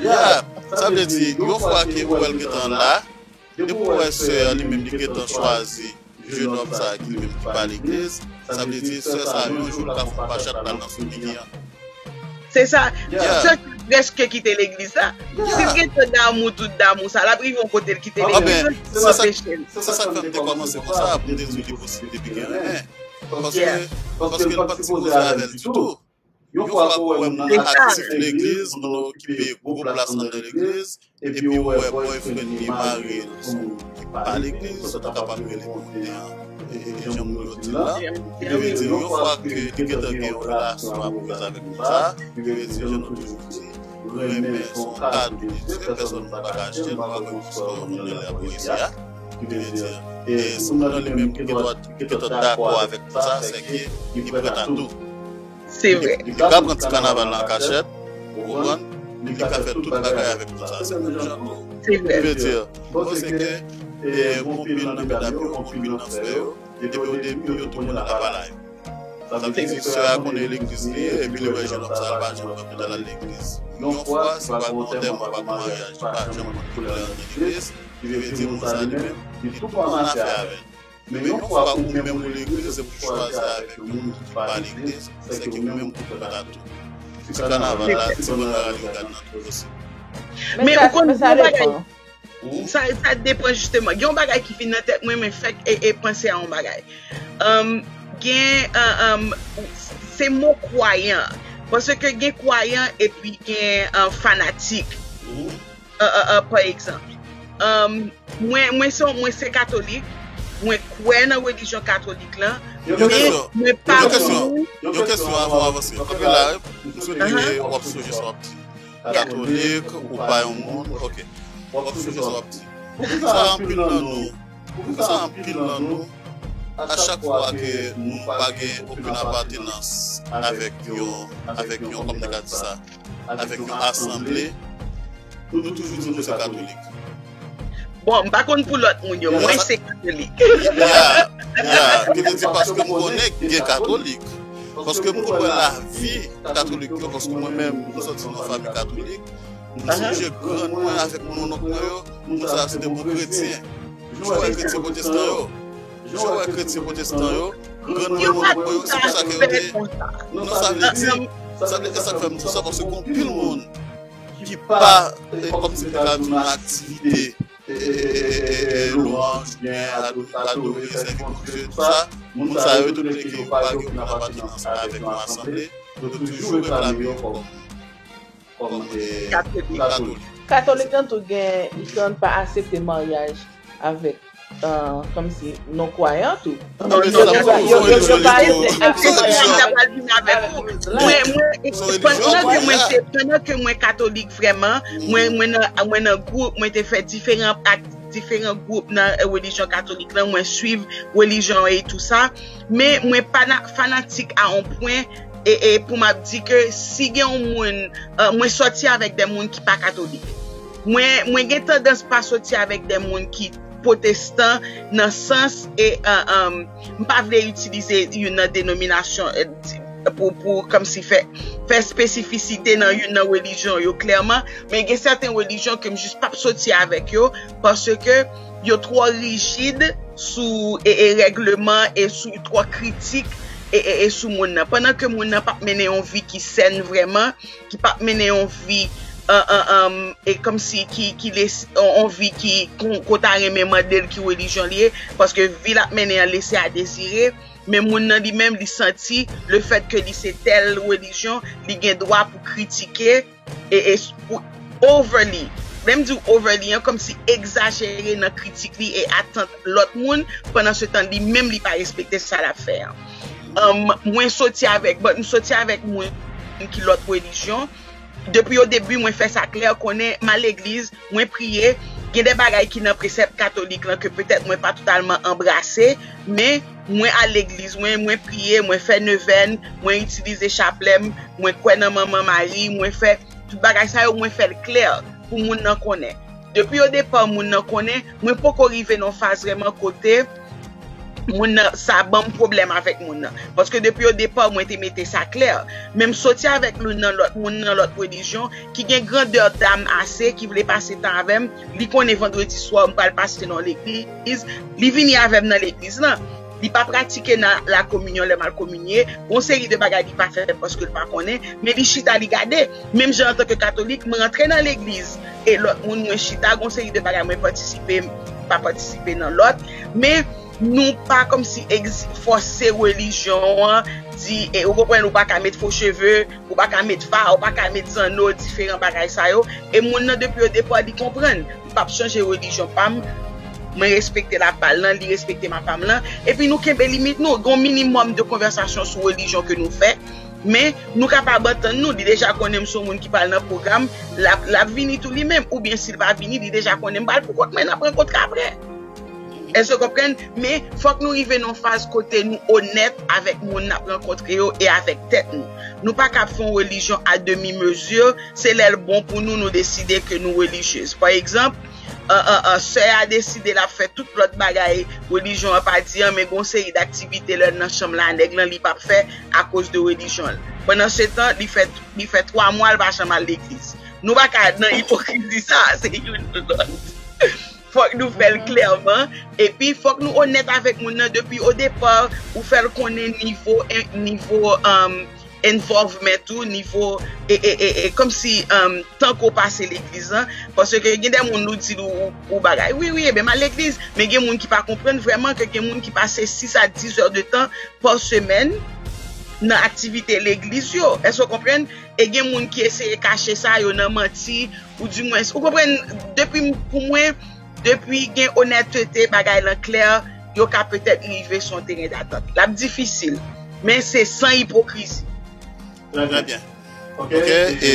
Ya, sa vle di, yon fwa ke ou wè l gentan la, depi ou wè sè a li menm li gentan chwazi jenòm sa a ki li menm ki pa legliz, sa vle di sè sa a yon jou l ka fè yon pachat pral nan fanmi li an. Se sa, sè sa prèske kite legliz la. Si l gentan damou, tout damou sa, l ap rive yon kote l kite legliz la, pou anpeche l. Se sa k fè m te kòmanse konsa, pou m te di w li posib depi gen renmen. Paske, paske l pa t sipoze avè l ditou. Yon fwa ke w wè moun nan aktif legliz, moun nan okipe gwo plas anndan legliz, epi w wè boyfriend li, mari l, se yon moun ki pa legliz, sa w ta kapab rele kote an, e, e, jan moun yo di l la. Ki vle di, yon fwa ke li gentan gen yon relasyon amourèz avèk moun sa, ki vle di, jan nou toujou di, renmen se yon kado de Dye, pèsonn pa ka achte l, nou pa konn ki sòl moun nan lè ap isi a. Ki vle di, e, si moun nan li menm ki gentan, ki gentan dakò avèk moun sa, se ke li prèt a tou. Se vre. Li ka pran ti kanaval la an kachèt, ou konprann? Li ka fè tout bagay avèk moun sa. Se menm jan tou. Se vre. Ki vle di, m panse ke, e, gon pil nan medam yo, gon pil nan frè yo, depi o debi, yo tou konn al pa la yo. Sa vle di, sè a konnen legliz li ye, epi li wè jenòm sa a pa janm pran pou l al legliz. Yon fwa, se pa pou antèman, pa pou maryaj, li pa janm pran pou l al legliz. Ki vle di moun sa li menm, li tou pa mache avè l. Men yon fwa ou menm ou legliz, se pou chwazi avèk yon moun ki pa legliz, se ke ou menm ou pèp la tou. Ti kanaval la, ti bann bagay yo gad nan tout osi. Men ou konn yon bagay, sa, sa depan jisteman. Gen yon bagay ki vin nan tèt mwen, men fèk e, e panse a yon bagay. Um, gen, uh, um, se mo kwayan. Paske gen kwayan epi gen uh, fanatik. Uh, uh, uh, pa egzanp, um, mwen, mwen se, mwen se katolik, mwen kwè nan relijyon katolik lan, men mwen pa moun. Yon kesyon avan w avanse. Kanpe la, m swete w ap sonje sa w ap di. Katolik, ou pa yon moun, ok. W ap sonje sa w ap di. Poukisa anpil nan nou, poukisa anpil nan nou, a chak fwa ke nou pa gen okenn apatenans avèk yon, avèk yon, kòm nou ka di sa, avèk yon asanble, nou toujou di nou se katolik. Bon, m pa konn pou lòt moun yo, mwen se katolik. Ya, ya, ki vle di paske m konnen gen katolik. Paske m konn wè lavi katolik yo, paske mwen menm, mwen sòti nan fanmi katolik. M sonje grann mwen avèk nononk mwen yo, moun sa se de bon kretyen. Jan w wè kretyen pwotestan yo, jan w wè kretyen pwotestan yo, grann mwen, nononk mwen yo, se konsa ke yo te. Non, sa vle di, sa vle di sa k fè m di sa, paske gen anpil moun ki pa, e, kòmsi m ta ka di nan aktivite, e, e, e, e, e, lwanj, oubyen ado-, adore, sèvi Bondye, tout sa, moun sa yo, etan ke yo pa gen okenn apatenans avèk yon asanble, yo toujou reklame yo kòm, kòm, e, katolik. Katolik lan tou gen, yo pa aksepte maryaj avèk, e, kòmsi non kwayan tou. Yo pa aksepte. Mwen, mwen, pandan ke mwen se, pandan ke mwen katolik vrèman, mwen, mwen nan, mwen nan gwoup, mwen te fè diferan ak diferan gwoup nan, e, relijyon katolik lan, mwen swiv relijyon e tou sa, men mwen pa na-, fanatik a yon pwen, e, e pou m ap di ke si gen yon moun, e, mwen sòti avèk de moun ki pa katolik. Mwen, mwen gen tandans pa sòti avèk de moun ki pwotestan nan sans e, e, e, m pa vle itilize youn nan denominasyon, e, pou, pou kòmsi fè, fè espesifisite nan youn nan relijyon yo klèman, men gen sèten relijyon ke m jis p ap sòti avèk yo paske yo twò rijid sou, e, e, règleman e sou twò kritik e, e, e sou moun nan. Pandan ke moun nan p ap mennen yon vi ki sèn vrèman, ki p ap mennen yon vi, e, e, e, e kòmsi ki, ki lese, yon, yon vi ki, kon, kon w ta renmen mande l ki relijyon li ye, paske vi l ap mennen an lese a dezire, men moun nan li menm li santi lefèt ke li se tèl relijyon, li gen dwa pou kritike, e, e, pou overly, lè m di w overly an, kòmsi egzajere nan kritik li e atant lòt moun, pandan se tan li menm li pa respekte sa l ap fè an. Um, mwen soti avèk, but m soti avèk moun ki lòt relijyon. Depi o debi, mwen fè sa klè, konnen m al legliz, mwen priye. Gen de bagay ki nan presèp katolik lan ke petèt mwen pa totalman anbrase, men mwen al legliz, mwen, mwen priye, mwen fè nevèn, mwen itilize chaplè m, mwen kwè nan Manman Mari, mwen fè tout bagay sa yo, mwen fè l klè pou moun nan konnen. Depi o depa, moun nan konnen, mwen poko rive nan faz vrèman kote moun nan, sa ban m pwoblèm avèk moun nan. Paske depi o depa, mwen te mete sa klè. Men m soti avèk youn nan lòt, moun nan lòt relijyon, ki gen grandè dam ase, ki vle pase tan avè m. Li konnen vandredi swa, m pral pase nan legliz. Li vini avè m nan legliz lan. Li pa pratike nan lakominyon, lè m al kominye. Gon seri de bagay li pa fè paske l pa konnen. Men li chita, li gade. Menm jan antanke katolik, m rantre nan legliz. E lòt moun, mwen chita, gon seri de bagay mwen patisipe, m pa patisipe nan lòt. Men nou pa kòmsi egzi-, fòse relijyon an, di, e, ou konprann, ou pa ka met fo cheve, ou pa ka met fa, ou pa ka met zanno, diferan bagay sa yo. E moun nan depi o depa, li konprann. M p ap chanje relijyon pa m. Mwen respekte la pa l lan, li respekte ma pa m lan. Epi nou kenbe limit nou. Gon minimòm de konvèsasyon sou relijyon ke nou fè. Men, nou kapab antann nou. Li deja konnen m se yon moun ki pral nan pwogram. L ap, l ap vini tou li menm. Oubyen si l pa vini, li deja konnen m pral pou kont mwen, n ap rankontre apre. Èske w konprann? Men, fòk nou rive nan yon faz kote nou onèt avèk moun n ap rankontre yo e avèk tèt nou. Nou pa ka ap fè yon relijyon a demi mezi, se lè l bon pou nou, nou deside ke nou relijyez. Pa egzanp, an, an, an, sè a deside l ap fè tout lòt bagay relijyon an pa di an, men gon seri d aktivite lè l nan chanm la, nèg lan li p ap fè akoz de relijyon l. Pandan se tan, li fè, li fè twa mwa l pa janm al legliz. Nou pa ka nan ipokrizi sa, se youn pou lòt. Fòk nou fè l klèman. Epi, fòk nou onèt avèk moun nan depi o depa, ou fè l konnen nivo, nivo, um, involvement ou, nivo, e, e, e, e, kòmsi, um, tan ke w pase legliz lan. Paske gen de moun nou di ou, ou bagay. Wi, wi, ebyen, m al legliz. Men gen moun ki pa konprann vrèman ke gen moun ki pase sis a dis è de tan pa semèn nan aktivite legliz yo. Èske w konprann? E gen moun ki eseye kache sa yo nan manti, ou dimwens, ou konprann, depi m, pou mwen, depi gen onètete, bagay lan klè, yo ka petèt rive sou yon teren datant. L ap difisil, men se san ipokrizi. Trè byen. Ok, e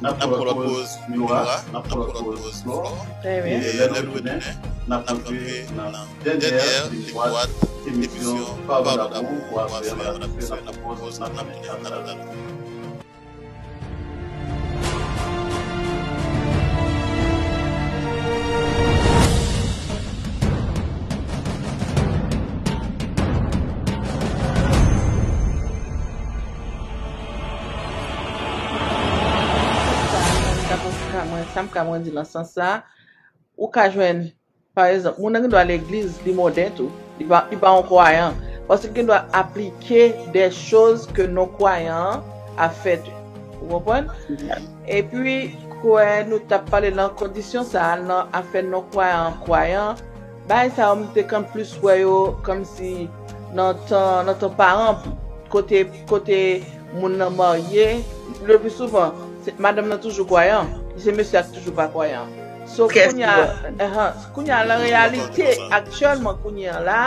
n ap pran lòt poz, Milora, n ap pran lòt poz, Flò. Trè byen. E lè nou retounen, n ap kanpe nan dènyè liy dwat emisyon Pawòl Damou pou aswè a, n ap fè, n ap pran poz, n ap tounen. Sa m ka mwen di nan sans sa, ou ka jwenn, pa egzanp, moun nan gen dwa legliz, li moden tou, li pa, li pa yon kwayan. Paske li gen dwa aplike de choz ke non kwayan an ap fè tou. Ou konprann? Epi, kwè nou t ap pale nan kondisyon sa a, nan afè non kwayan, kwayan, bagay sa yo, m te konn plis wè yo kòmsi nan tan, nan tan paran, kote, kote moun nan marye, le pli souvan, se, madanm nan toujou kwayan, se mesye a ki toujou pa kwayan. So, kounye a, kounye a, nan reyalite, aktyèlman, kounye a la,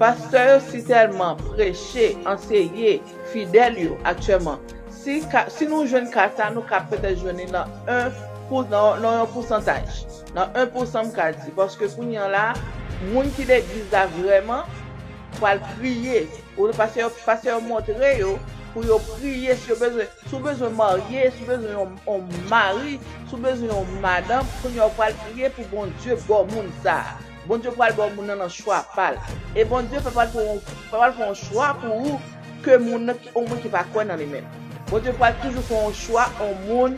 pastè yo si tèlman preche, anseye, fidèl yo, aktyèlman. Si, si nou jwenn ka sa, nou ka petèt jwenn li nan en pou, nan, nan yon pousantaj. Nan en pousan, m ka di. Paske kounye a la, moun ki legliz la vrèman pral priye. Ou pastè, pastè yo montre yo pou yo priye si yo bezwen. Si w bezwen marye, si w bezwen yon, yon mari, si w bezwen yon madanm, kounye a w pral priye pou Bondye ba w moun sa a. Bondye pral ba w moun nan nan chwa pa l. E Bondye pa pral fè yon, pa pral fè yon chwa pou ou ke moun nan ki, yon moun ki pa kwè nan li menm. Bondye pral toujou fè yon chwa, yon moun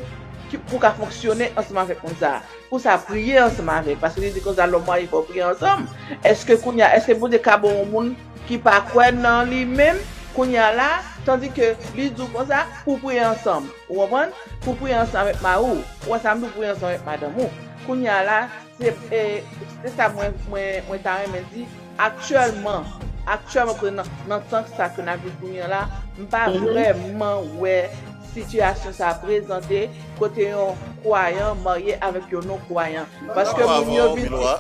ki, pou ka fonksyone ansanm avèk moun sa a. Pou sa, priye ansanm avè l, paske li di konsa, lè w marye, fò w priye ansanm. Èske kounye a, èske Bondye ka ba w yon moun ki pa kwè nan li menm, kounye a la, tandike li di w konsa, pou w priye ansanm? Ou konprann? Pou w priye ansanm avèk mari w. Ou wè sa m di w, priye ansanm avèk madanm ou. Kounye a la, se, e, se sa mwen, mwen, mwen ta renmen di. Aktyèlman, aktyèlman, kote nan, nan tan sa ke n ap viv kounye a la, m pa vrèman wè sitiyasyon sa prezante kote yon kwayan marye avèk yon non kwayan. Paske moun yo,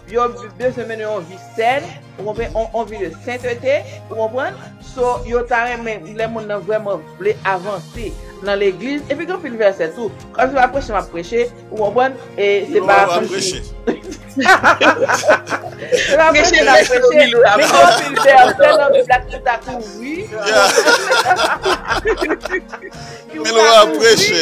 yo bezwen mennen yon vi sèn, ou konprann, yon, yon vi de sentete, ou konprann? So, yo ta renmen, lè moun nan vrèman vle avanse nan legliz, epi gen anpil vèsè tou. Kòm se pa preche m ap preche, ou konprann? E se pa kòmsi. Se pa preche m ap preche, men gen anpil vèsè nan Bib la ki ta kouvri. Milora ap preche.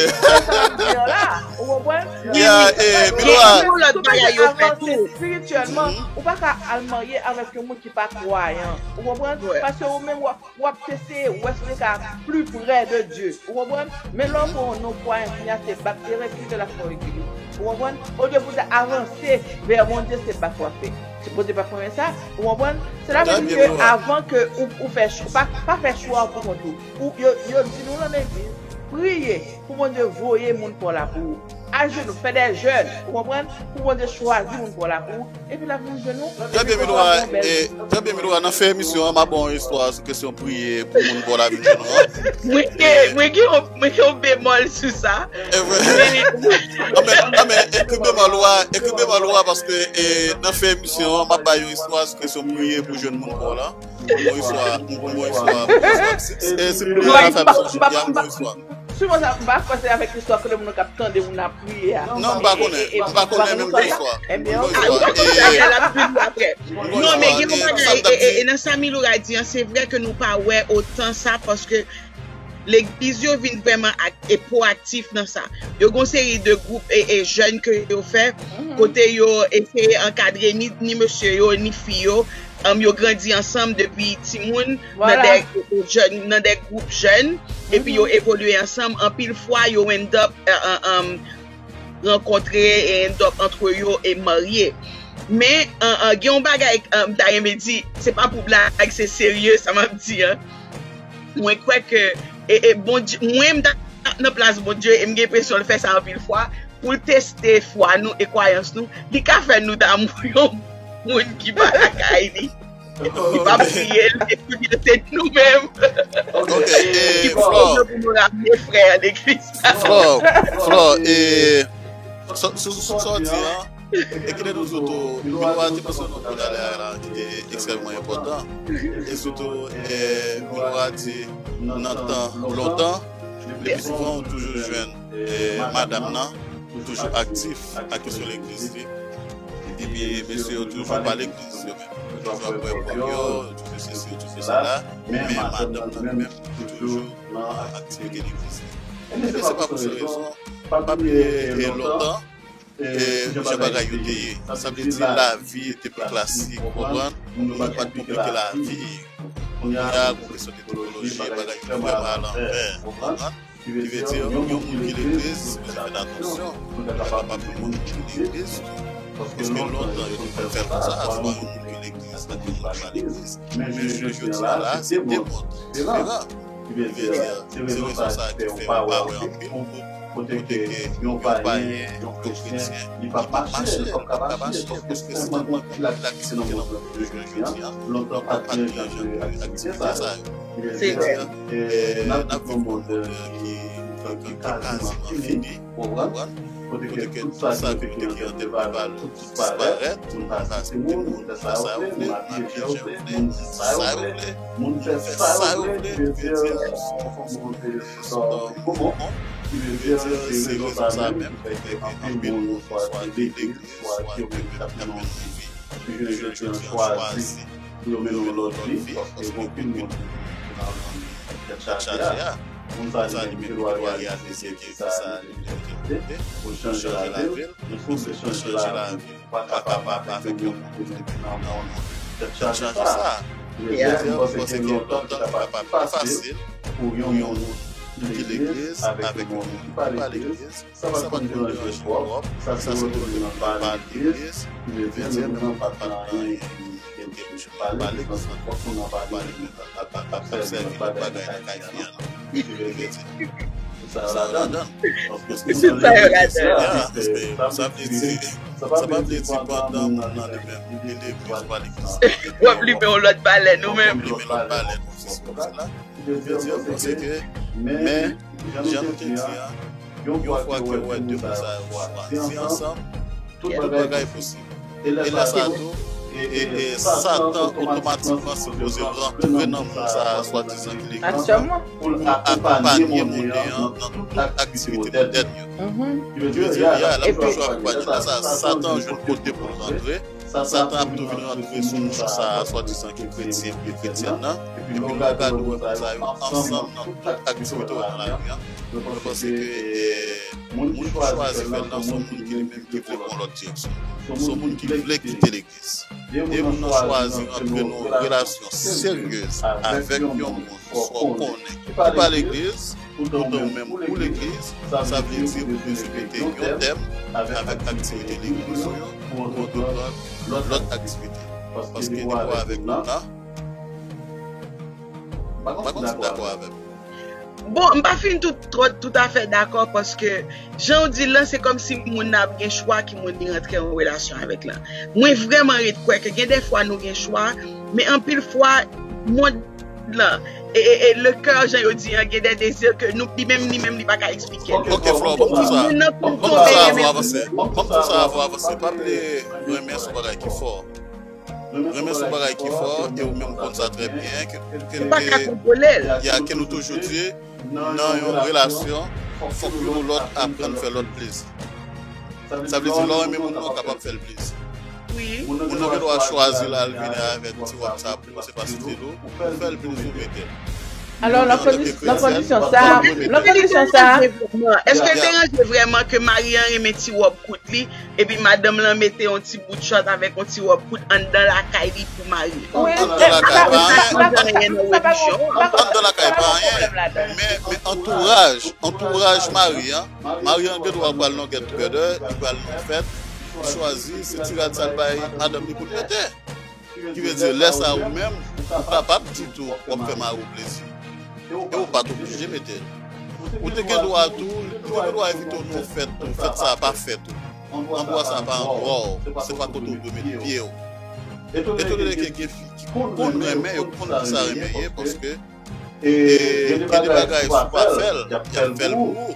Ou konprann? Wi, wi. Milora. Gen yon lòt bagay yo fè tou. Espirityèlman, ou pa ka al marye avèk yon moun ki pa kwayan. Ou konprann? Paske ou menm w ap, w ap eseye wè si w te ka pli prè de Dye. Ou konprann? Men lè w pran yon non kwayan, kounye a se bat, e rekile l ap fè w rekile. Ou konprann? Olye pou w ta avanse vè Bondye, se bat w ap fè. Se Bondye pa konn sa. Ou konprann? Sela vle di ke avan ke ou, ou fè chwa, pa, pa fè chwa pou kont ou. Ou, yo, yo di nou nan legliz, priye pou Bondye voye moun pa w la pou ou. Ajenou, fè de jèn, ou konprann? Pou Bondye chwazi moun pa w la pou ou. Epi l ap vin jwenn ou. Trè byen, Milora, e, trè byen, Milora, nan fen emisyon an, m a ba w yon istwa sou kesyon priye pou moun pa w la vin jwenn ou an. Mwen gen, mwen gen yon, mwen gen yon bemòl sou sa. E vre. Anben, anben, ekri bemòl ou a, ekri bemòl ou a, paske, e, nan fen emisyon an, m ap ba yon istwa sou kesyon priye pou jwenn moun pa w la. Yon istwa, yon istwa, yon istwa. E, si m priye a, fè m sonje, yon istwa. Souvan sa, m pa kwè se avèk istwa kote moun nan k ap tande moun ap priye a. Non, m pa konnen. M pa konnen menm yon istwa. Ebyen, ok. L ap vin apre. Non, men gen yon bagay, e, e, e nan sa Milora di an, se vre ke nou pa wè otan sa, paske legliz yo vin vrèman ak, e pwoaktif nan sa. Yo gen yon seri de gwoup, e, e jèn ke yo fè, kote yo eseye ankadre ni, ni mesye yo, ni fi yo. Anm, yo grandi ansanm depi timoun, nan de, e, jèn, nan de gwoup jèn, epi yo evolye ansanm. Anpil fwa, yo end up, e, e, anm, rankontre e end up antre yo e marye. Men, an, an, gen yon bagay, an, m ta renmen di, se pa pou blag, se serye, sa m ap di an. Mwen kwè ke, e, e, Bondye, mwen, m ta nan plas Bondye, e m gen enpresyon l fè sa anpil fwa, pou l teste fwa nou e kwayans nou, li ka fè nou damou yon moun ki pa lakay li. Li p ap priye l, e pou l se nou menm. Ok, e, Ki bon Flò, rezon pou nou ramne frè an legliz. Flò, Flò, e, sou, sou, sou sa w di an, e kite nou di tou, Milora te mansyone yon kou talè a la, ki te ekstrèmman enpòtan. E sitou, e, Milora di, nan tan lontan, le pli souvan, ou toujou jwenn, e, madanm nan, toujou aktif ak kesyon legliz li. Epi, mesye yo toujou pa legliz, yo menm. Yo toujou ap bwè gwòg yo, yo toujou sesi, yo toujou sela. Men madanm nan li menm, toujou nan aktivite legliz li. Ebyen, se pa pou se rezon, pa bliye, e, lontan, e, jan bagay yo te ye. Sa vle di, lavi te pi klasik, konprann? Moun yo pa t konplike lavi. Kounye a, gen kesyon de teknoloji, bagay yo vrèman alanvè, konprann? Ki vle di, yon moun ki legliz, sipoze fè atansyon, fè pa pou moun ki legliz tou. Paske lontan, yo te konn fè l konsa, swa yon moun ki legliz, ak yon moun ki pa legliz. Men jounen jodi a la, se de mond diferan. Ki vle di, se rezon sa a ki fè w pa wè anpil kote ke yon payen, yon kretyen, li p ap mache, li p ap ka mache, paske se tèlman gen anpil aktivite nan mond lan jounen jodi a, lontan pa t gen jan de aktivite sa yo. Ki vle di, e, n ap viv nan mond ki, ki kaziman fini, konprann? Kote ke tout sa ki te gen andeval, tout disparèt, moun pa aksepte moun, moun fè sa yo vle, moun abiye jan yo vle, moun di sa yo vle, moun fè sa yo vle, ki vle di, se yon fòm de sòm komon, ki vle di, se rezon sa menm ki fè ke anpil moun swa ki legliz, swa ki yo menm ki t ap mennen yon vi. Jounen jodi a chwazi pou yo mennen yon lòt vi, paske gen anpil moun ki nan tèt chaje a. Moun sa li menm li gen dwa reyalize ke sa li te pou l chanje lavi l, men pou l te chanje lavi l, pa kapab avèk yon moun ki nan yon tèt chaje sa. Ki vle di, m panse ke lontan ki ta pa pi fasil pou yon moun ki legliz avèk yon moun ki pa legliz. Sa pa t konn deranje twòp, sa se retounen nan pale legliz, ki vle di moun nan pa t nan anyen ki te pale, nan sans fòk moun nan pale, ap sèvi lòt bagay lakay li an. Ki vle di, sa yo ladan. Paske si moun nan legliz, sa vle di, sa pa vle di pandan moun nan li menm li legliz pa legliz. W ap limen yon lòt balèn ou menm. Limen lòt balèn, se sa. Ki vle di, m panse ke, men, jan nou te di an, yon fwa ke w wè de moun sa yo chwazi ansanm, tout bagay posib. E lè sa tou, e, e Satan otomatikman sipoze rantre nan moun sa a swadizan ki legliz la pou l akonpanye moun an nan tout aktivite modèn yo. Ki vle di, lè l ap toujou akonpanye lè sa a, Satan jwenn kote pou l rantre. Satan ap tou vin rantre sou moun sa a swadizan ki kretyen, ki kretyèn nan. Epi lè w gade w wè moun sa yo ansanm nan tout aktivite yo nan lavi an, mwen panse ke, e, moun ki chwazi fè l nan se yon moun ki li menm ki vle pran lòt direksyon. Se yon moun ki vle kite legliz. De moun nan chwazi rantre nan yon relasyon seryez avèk yon moun swa w konnen ki pa legliz, poutan ou menm ou legliz, sa vle di ou bezwen mete yon tèm avèk aktivite legliz ou yo pou antreprann lòt aktivite. Paske depi w avèk moun nan, m pa konn si w dakò avè m. Bon, m pa fin tout, tout, tout afè dakò paske jan w di l lan, se kòmsi moun nan ap gen chwa ki moun li rantre an relasyon avèk lan. Mwen vrèman ret kwè ke gen de fwa nou gen chwa, men anpil fwa, mond lan, e, e, e le kè, jan yo di an, gen de dezi ke nou, li menm, li menm, li pa ka eksplike l. Ok, Flò, ban m di w sa. Moun nan Ban m konn di w sa tonbe avan w renmen avanse. Ban m di w sa avan w avanse. Pa vle renmen se yon bagay ki fò. Renmen se yon bagay ki fò, e ou menm ou konn sa trè byen, ke, ke, pa ka kontwole l. Ya, ke nou toujou di, nan yon relasyon, fòk youn ou lòt aprann fè lòt plezi. Sa vle di, lè w renmen moun nan, ou kapab fè l plezi. Moun nan gen dwa chwazi l al vini avèk ti wòb sa pou ou, se pa stil ou, ou fè l plezi, ou mete l. Alò, nan kondi- nan kondisyon sa, nan kondisyon sa, Èske l deranje vrèman ke mari an renmen ti wòb kout li, epi madanm lan mete yon ti bout chòt avèk yon ti wòb kout anndan lakay li pou mari l? Wi, Anndan lakay pa anyen. Anyen nan relijyon an. Anndan lakay pa anyen. Men, men antouraj, antouraj mari an, mari an gen dwa pral nan get together, li pral nan fèt, chwazi, se ti rad sa l bay madanm li pou l mete. Ki vle di, lè sa a ou menm, ou kapab di tou w ap fè mari w plezi. E ou pa t oblije mete l. Ou te gen dwa tou, ou te gen dwa envite w nan yon fèt tou, fèt sa a pa fèt ou. Andwa sa a pa andwa w, se pa kote w dwe met pye w. Etandone ke gen fi ki konn renmen, yo konn ki sa renmen ye, paske e gen de bagay si w pa fè l, y ap fè l pou ou.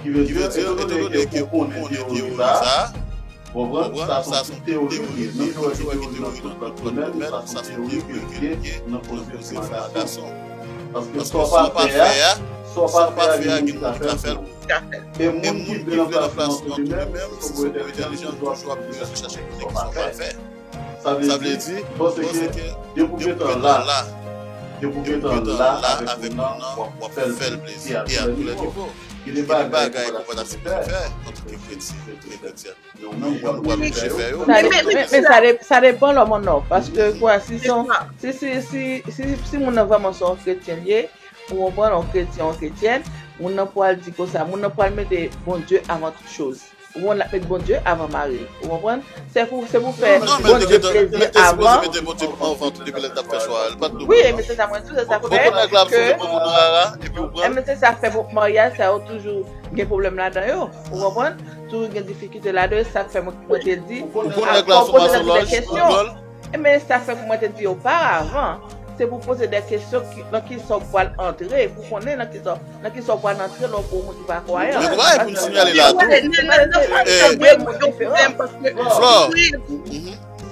Ki vle di, etandone ke ou konnen teyori sa a, konprann, sa se yon teori, menm jan w wè gen teori nan tout lòt domèn, sa se yon teori ke l gen nan koze fanm ak gason. Paske sa w pa fè a, sa w pa fè a, gen moun ki ka fè l pou ou. E moun ki vle ranplase w antre li menm, se yon entèlijans toujou ap bezwen chache konnen kisa w pa fè. Sa vle di, m panse ke depi w gentan la, depi w gentan la avèk moun nan, w ap fè l plezi a tou lè nivo. Gen de bagay ke w pa t aksepte fè antanke kretyen, kretyen. Men ou menm, ou pral oblije fè yo. Sa de- men, men sa de- sa depann lòm ou non. Paske kwa, si se yon- si, si, si, si, si moun nan vrèman se yon kretyen li ye, ou konprann, yon kretyen, yon kretyèn, moun nan pral di konsa, moun nan pral mete Bondye avan tout choz. Ou konprann, l ap met Bondye avan mari l. Ou konprann? Se pou, se pou fè Bondye plezi avan. Wi, e men se sa mwen di w, se sa k fè ke, e men se sa k fè pou maryaj sa yo toujou gen pwoblèm ladan yo. Ou konprann? Toujou gen difikilte ladan yo, sa k fè mwen, mwen te di, fò w poze tèt ou de kesyon. E men sa k fè pou mwen te di oparavan, se pou poze de kesyon ki, nan kisa w pral antre, pou konnen nan kisa, nan kisa w pral antre lè w pou yon moun ki pa kwayan. Men konpa e pou n sinyale la tou. Flò.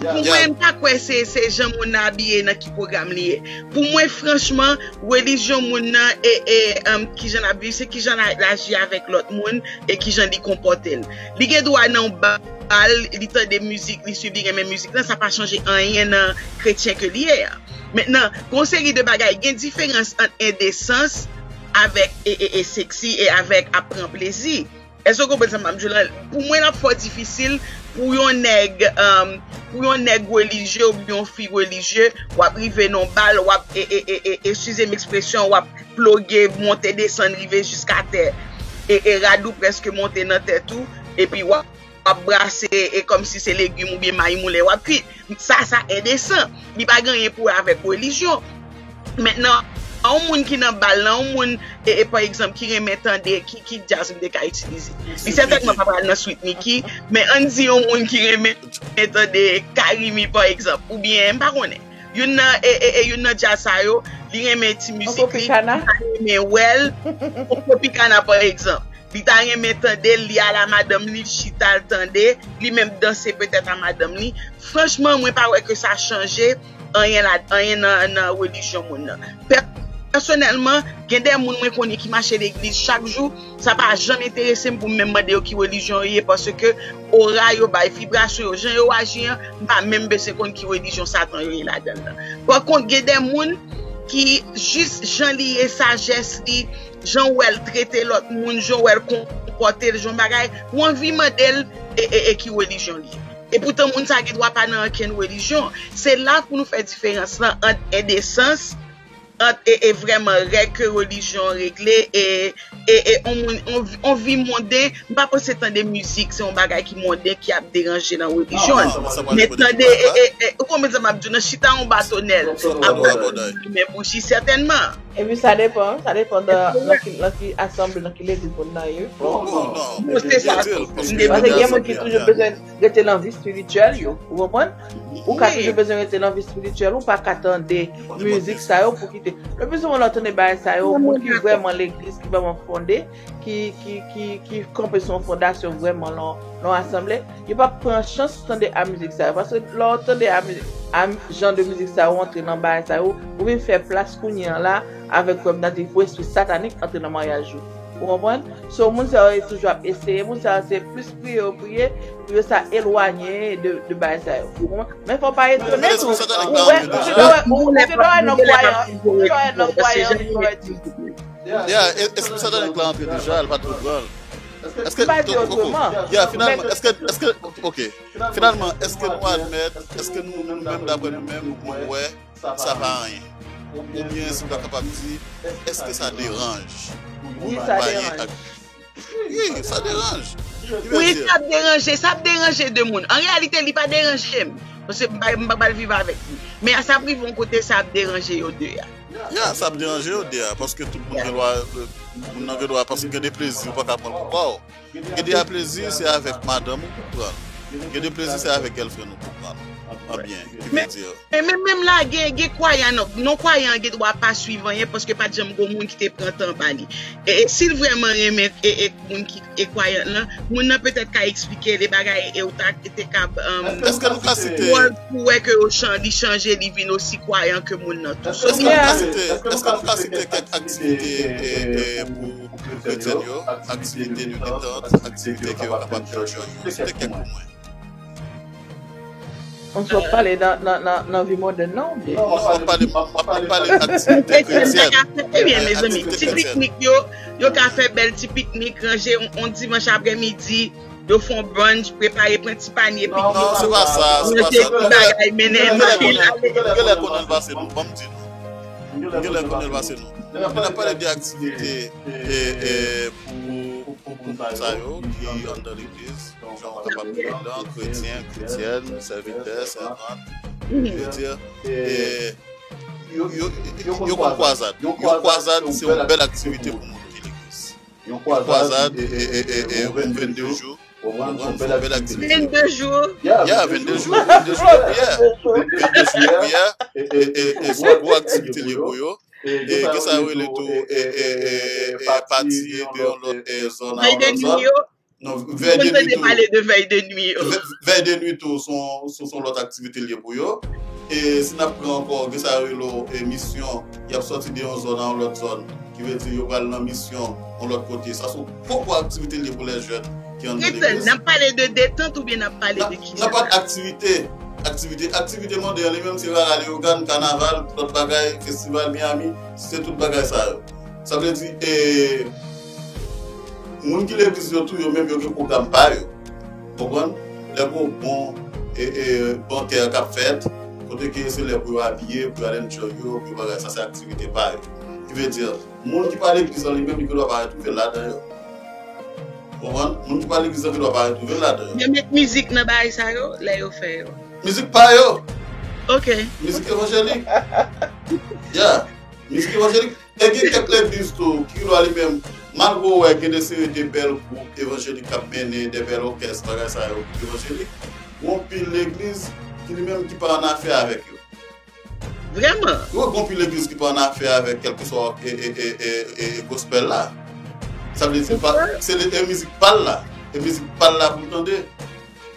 Pou mwen, m pa kwè se, se jan moun nan abiye nan ki pwogram li ye. Pou mwen, franchman, relijyon moun nan e, e um, kijan l ap viv, se kijan l aji avèk lòt moun e kijan li konpòte l. Li gen dwa nan yon bal, li tande mizik, li swiv, li renmen mizik lan, sa pa chanje anyen nan kretyen ke li ye a. Mentnan, gen yon seri de bagay, gen diferans ant endesans avèk e, e, e seksi e avèk ap pran plezi. Èske w konprann sa m ap di w lan? Pou mwen, l ap fò difisil pou yon nèg, um, pou yon nèg relijye oubyen yon fi relijye, w ap rive nan yon bal, w ap, e, e, e, e, eskize m ekspresyon, w ap ploge, monte, desann, rive jiskatè. E, e rad ou prèske monte nan tèt ou, epi w ap, w ap brase, e kòmsi se legim oubyen mayi moulen w ap kui. Sa, sa endesan. Li pa gen anyen pou wè avèk relijyon. Mentnan, yon moun ki nan bal lan, yon moun, e, e, pa egzanp, ki renmen tande, ki, ki djaz m te ka itilize? Li sètènman pa pral nan Sweet Micky, men ann di yon moun ki renmen tande Carimi, pa egzanp, oubyen, m pa konnen. Youn nan, e, e, e, youn nan djaz sa yo, li renmen ti mizik li, li ta renmen wè l, Tropicana, pa egzanp. Li ta renmen tande l, li al a madanm li, l chita, l tande, li menm danse petèt a madanm li. Franchman, mwen pa wè ke sa chanje anyen la, anyen nan, nan relijyon moun nan. Pèsonèlman, gen de moun mwen konnen ki mache legliz chak jou, sa pa janm enterese m pou m menm mande yo ki relijyon yo ye, paske ora yo bay, vibrasyon yo, jan yo aji an, m pa menm bezwen konn ki relijyon Satan yo ye ladan l lan. Pa kont, gen de moun ki jis jan li ye, sajès li, jan w wè l trete lòt moun, jan w wè l konpòte l, jan bagay, ou anvi mande l e, e, e ki relijyon li ye. Epoutan moun sa gen dwa pa nan ankenn relijyon. Se la pou nou fè diferans lan ant endesans, ant e, e vrèman règ ke relijyon an regle, e, e, e on moun, on, on vi monden. M pa panse tande mizik se yon bagay ki monden, ki ap deranje nan relijyon an. Men tande, e, e, e, ou konprann sa m ap di w, nan chita yon batonèl, ap men bouji sètènman. Epi sa depan, sa depan nan, nan ki, nan ki asanble, nan ki legliz moun nan ye. Bon, se sa. Paske gen moun ki toujou bezwen rete nan vi espirityèl yo. Ou konprann? Ou ka toujou bezwen rete nan vi espirityèl, ou pa ka tande mizik sa yo pou kite. Le pli souvan lè w tande bagay sa yo, moun ki vrèman legliz, ki vrèman fonde, ki, ki, ki, ki kanpe sou yon fondasyon vrèman lan, lan asanble, yo p ap pran chans tande a mizik sa yo. Paske lè w tande a mizik, a jan de mizik sa yo, w antre nan bagay sa yo, ou vin fè plas kounye an la avèk pwèp natif pou espri satanik antre nan maryaj ou. Ou konprann? So, moun sa yo toujou ap eseye, moun sa yo se plis priye yo priye, pou yo sa elwanye de, de bagay sa yo. Ou konprann? Men fò w pa etone tou. Ou wè, ou te dwe wè nan kwayan, ou te dwe wè nan kwayan, ou te dwe wè di. Yeah, espri satanik la antre deja, l pa t pou pran l. Èske, yeah, finalman, èske, èske, ok. Finalman, èske nou admèt, èske nou, nou menm, daprè nou menm, nou wè, sa pa anyen? Oubyen, si w ta kapab di, èske sa deranje? Wi, sa deranje. Wi, sa deranje. Wi, sa ap deranje, sa ap deranje de moun. An reyalite, li pa deranje m. Paske m pa, m pa pral viv avèk li. Men sa ap rive yon kote, sa ap deranje yo de a. Ya, sa ap deranje yo de a. Paske tout moun gen dwa, moun nan gen dwa, paske gen de plezi, ou pa ka pran l pou pa w. Gen de a plezi, se avèk madanm ou pou pran l. Gen de plezi, se avèk girlfriend ou pou pran l. Anbyen, ki vle di. Men menm la, gen, gen kwayan, non, non kwayan gen dwa pa swiv anyen paske pa t janm gon moun ki te pran tan ba li. E, e si l vrèman renmen e, e moun ki e kwayan lan, moun nan petèt ka eksplike li bagay e ou ta te kab um, Èske nou ka site pou wè ke yo chan, li chanje, li vin osi kwayan ke moun nan tou. So, Èske nou ka site Èske nou ka site kèk aktivite e, e, pou, pou kretyen yo, aktivite de detant, aktivite ke yo kapab enjoy yo? Site kèk pou mwen. On sot pale nan, nan, nan, nan vi modèn nan oubyen? Non, m ap pale, m ap pale aktivite Kretyen, sa kretyèn. ka fè, ebyen, mezanmi, Aktivite ti kretyèn. Piknik yo, yo ka fè bèl ti piknik, ranje yon, yon dimanch aprèmidi, yo fè yon brunch, prepare, pran ti panye piknik. Non, se pa sa, se pa Ranje sa. ti bagay, mennen Gen lè anpil. konnen, gen lè konnen l pase nou, ban m di nou. Gen lè konnen l pase nou. Men n ap pale de aktivite e, e, pou, pou, pou moun sa yo ki anndan legliz, jan w kapab di anndan, kretyen, kretyèn, sèvitè, sèvant, je veux dire, e, yo, yo, yo konn kwazad. Yon kwazad, se yon bèl aktivite pou moun ki legliz. Yon kwazad, e, e, e, e, e, yon vennde jou. Ou konprann? Se yon bèl aktivite. Vennde jou. Ya, vennde jou, vennde jou de priyè. Vennde jou de priyè. E, e, e, e, se yon gwo aktivite l ye pou yo. E gen sa yo rele tou, e, e, e, e, pati de yon lòt, e, zòn a Vèy yon de lòt nwi zòn. Yo. Non, Ou vèy de konn tande nwi tou. Pale de vèy de nwi yo. Vè- Vèy de nwi tou, se yon, se yon lòt aktivite l ye pou yo. E si n ap pran ankò, gen sa yo rele, e, misyon, y ap sòti de yon zòn a yon lòt zòn. Ki vle di yo pral nan misyon yon lòt kote. Sa se yon pwòp aktivite l ye pou lè jèn ki anndan legliz. N ap pale de detant oubyen n ap pale de ki? Nan pati aktivite, aktivite, aktivite mondeyan li menm se rara Leyogàn, kanaval, lòt bagay, festival Miami, se tout bagay sa yo. Sa vle di, e, moun ki legliz yo tou, yo menm yo gen pwogram pa yo. Konprann? Lè gon bon, e, e, bon tè k ap fèt, kote ke se lè pou yo abiye, pou yo al enjoy yo, pou yo bagay, sa se aktivite pa yo. Ki vle di, moun ki pa legliz lan li menm, li gen dwa pa retwouve l ladan yo. Konprann? Moun ki pa legliz lan gen dwa pa retwouve l ladan yo. Yo met mizik nan bagay sa yo, lè yo fè yo. Mizik pa yo, Ok. mizik evanjelik. Ya, mizik evanjelik. E gen kèk legliz tou ki gen dwa li menm, malgre w wè gen de seri de bèl gwoup evanjelik k ap mennen, de bèl òkès, bagay sa yo, gwoup evanjelik. Gen yon pil legliz ki li menm ki pa an afè avèk yo. Vrèman. Yo, gen yon pil legliz ki pa an afè avèk kèlkeswa e, e, e, e, e gospel la. Sa vle di pa, se le- e mizik pa l la. E mizik pa l la pou l tande.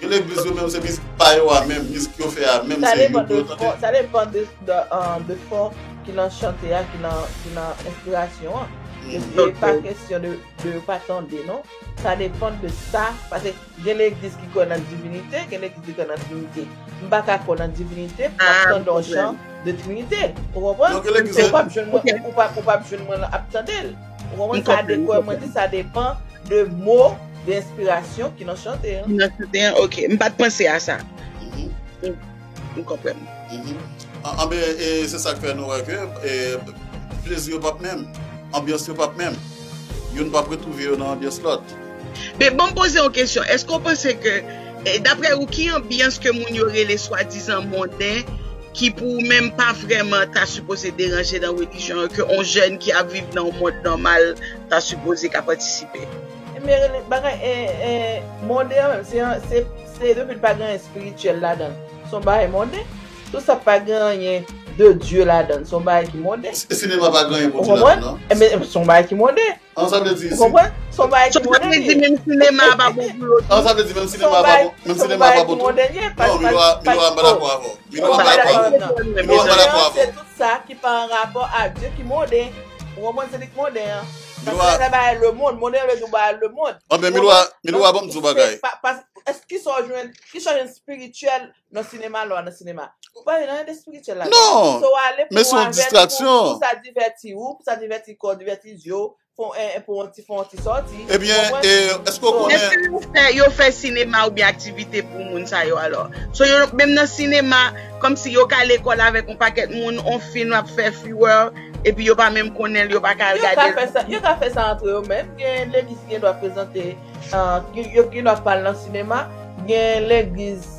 Gen legliz yo menm se mizik pa yo a menm, mizik yo fè a menm Sa se yo depann pou de yo tande. fon, sa depann de, de, uh, de fon ki nan chante a, ki nan, ki nan enspirasyon an. E se pa kesyon de, de yo pa tande, non. Sa depann de sa, paske gen legliz ki kwè nan divinite, gen legliz ki kwè nan divinite. M pa ka kwè nan divinite, m ap tande yon chan de trinite. Ou konprann? Ou p ap jwenn mwen, ou p ap, ou p ap jwenn mwen ap tande l. Ou konprann? Sa depann, mwen di, sa depann de mo, de enspirasyon ki nan chante an. Ki nan chante an, ok. M pa t panse a sa. M konprann. Anben, e se sa k fè nou wè ke e, plezi yo p ap menm, anbyans yo p ap menm. Youn p ap retwouve yo nan anbyans lòt. Men bon, m poze yon kesyon. Èske w panse ke, e, daprè ou, ki anbyans ke moun yo rele swadizan monden ki pou ou menm pa vrèman ta sipoze deranje nan relijyon an, ke yon jèn ki ap viv nan yon mond nòmal ta sipoze ka patisipe? Men bagay, e, e, monden an menm, se, se, se depi l pa gen anyen espirityèl ladan l. Se yon bagay monden. Tout sa k pa gen anyen de Dye ladan l, se yon bagay ki monden. Sinema pa gen anyen pou Dye ladan l, non? Ebyen, se yon bagay ki monden. An, sa vle di, ou konprann? Se yon bagay ki monden li ye. Menm sinema pa bon pou yo. An, sa vle di menm sinema pa bon, menm sinema pa bon tou. Non, Miloua, Miloua, m pa dakò avè w. Miloua, m pa dakò avè w. Miloua, m pa dakò avè w. Se tout sa ki pa an rapò a Dye ki monden. Ou konprann, se li k monden an. Paske se bagay lemonn, monden yo vle di yon bagay lemonn. Anben, Miloua, Miloua, ban m di w bagay. Èske kisa w jwenn, kisa w jwenn espirityèl nan sinema, lè w al nan sinema? Ou pa jwenn anyen de espirityèl ladan. Non, men se yon distraksyon. Pou sa divèti ou, pou sa divèti kò, divèti zye w, pou, e, pou yon ti, pou yon ti sòti. Ebyen, e, èske w konnen? Èske yo fè, yo fè sinema oubyen aktivite pou moun sa yo alò? So, yo, menm nan sinema, kòmsi yo ka lekòl avèk yon pakèt moun, yon fim ap fè fureur, epi yo pa menm konnen l, yo pa ka al Yo ka gade l. fè sa, yo ka fè sa antre yo menm. Gen legliz ki gen dwa prezante, ah, yo, yo gen dwa pa al nan sinema. Gen legliz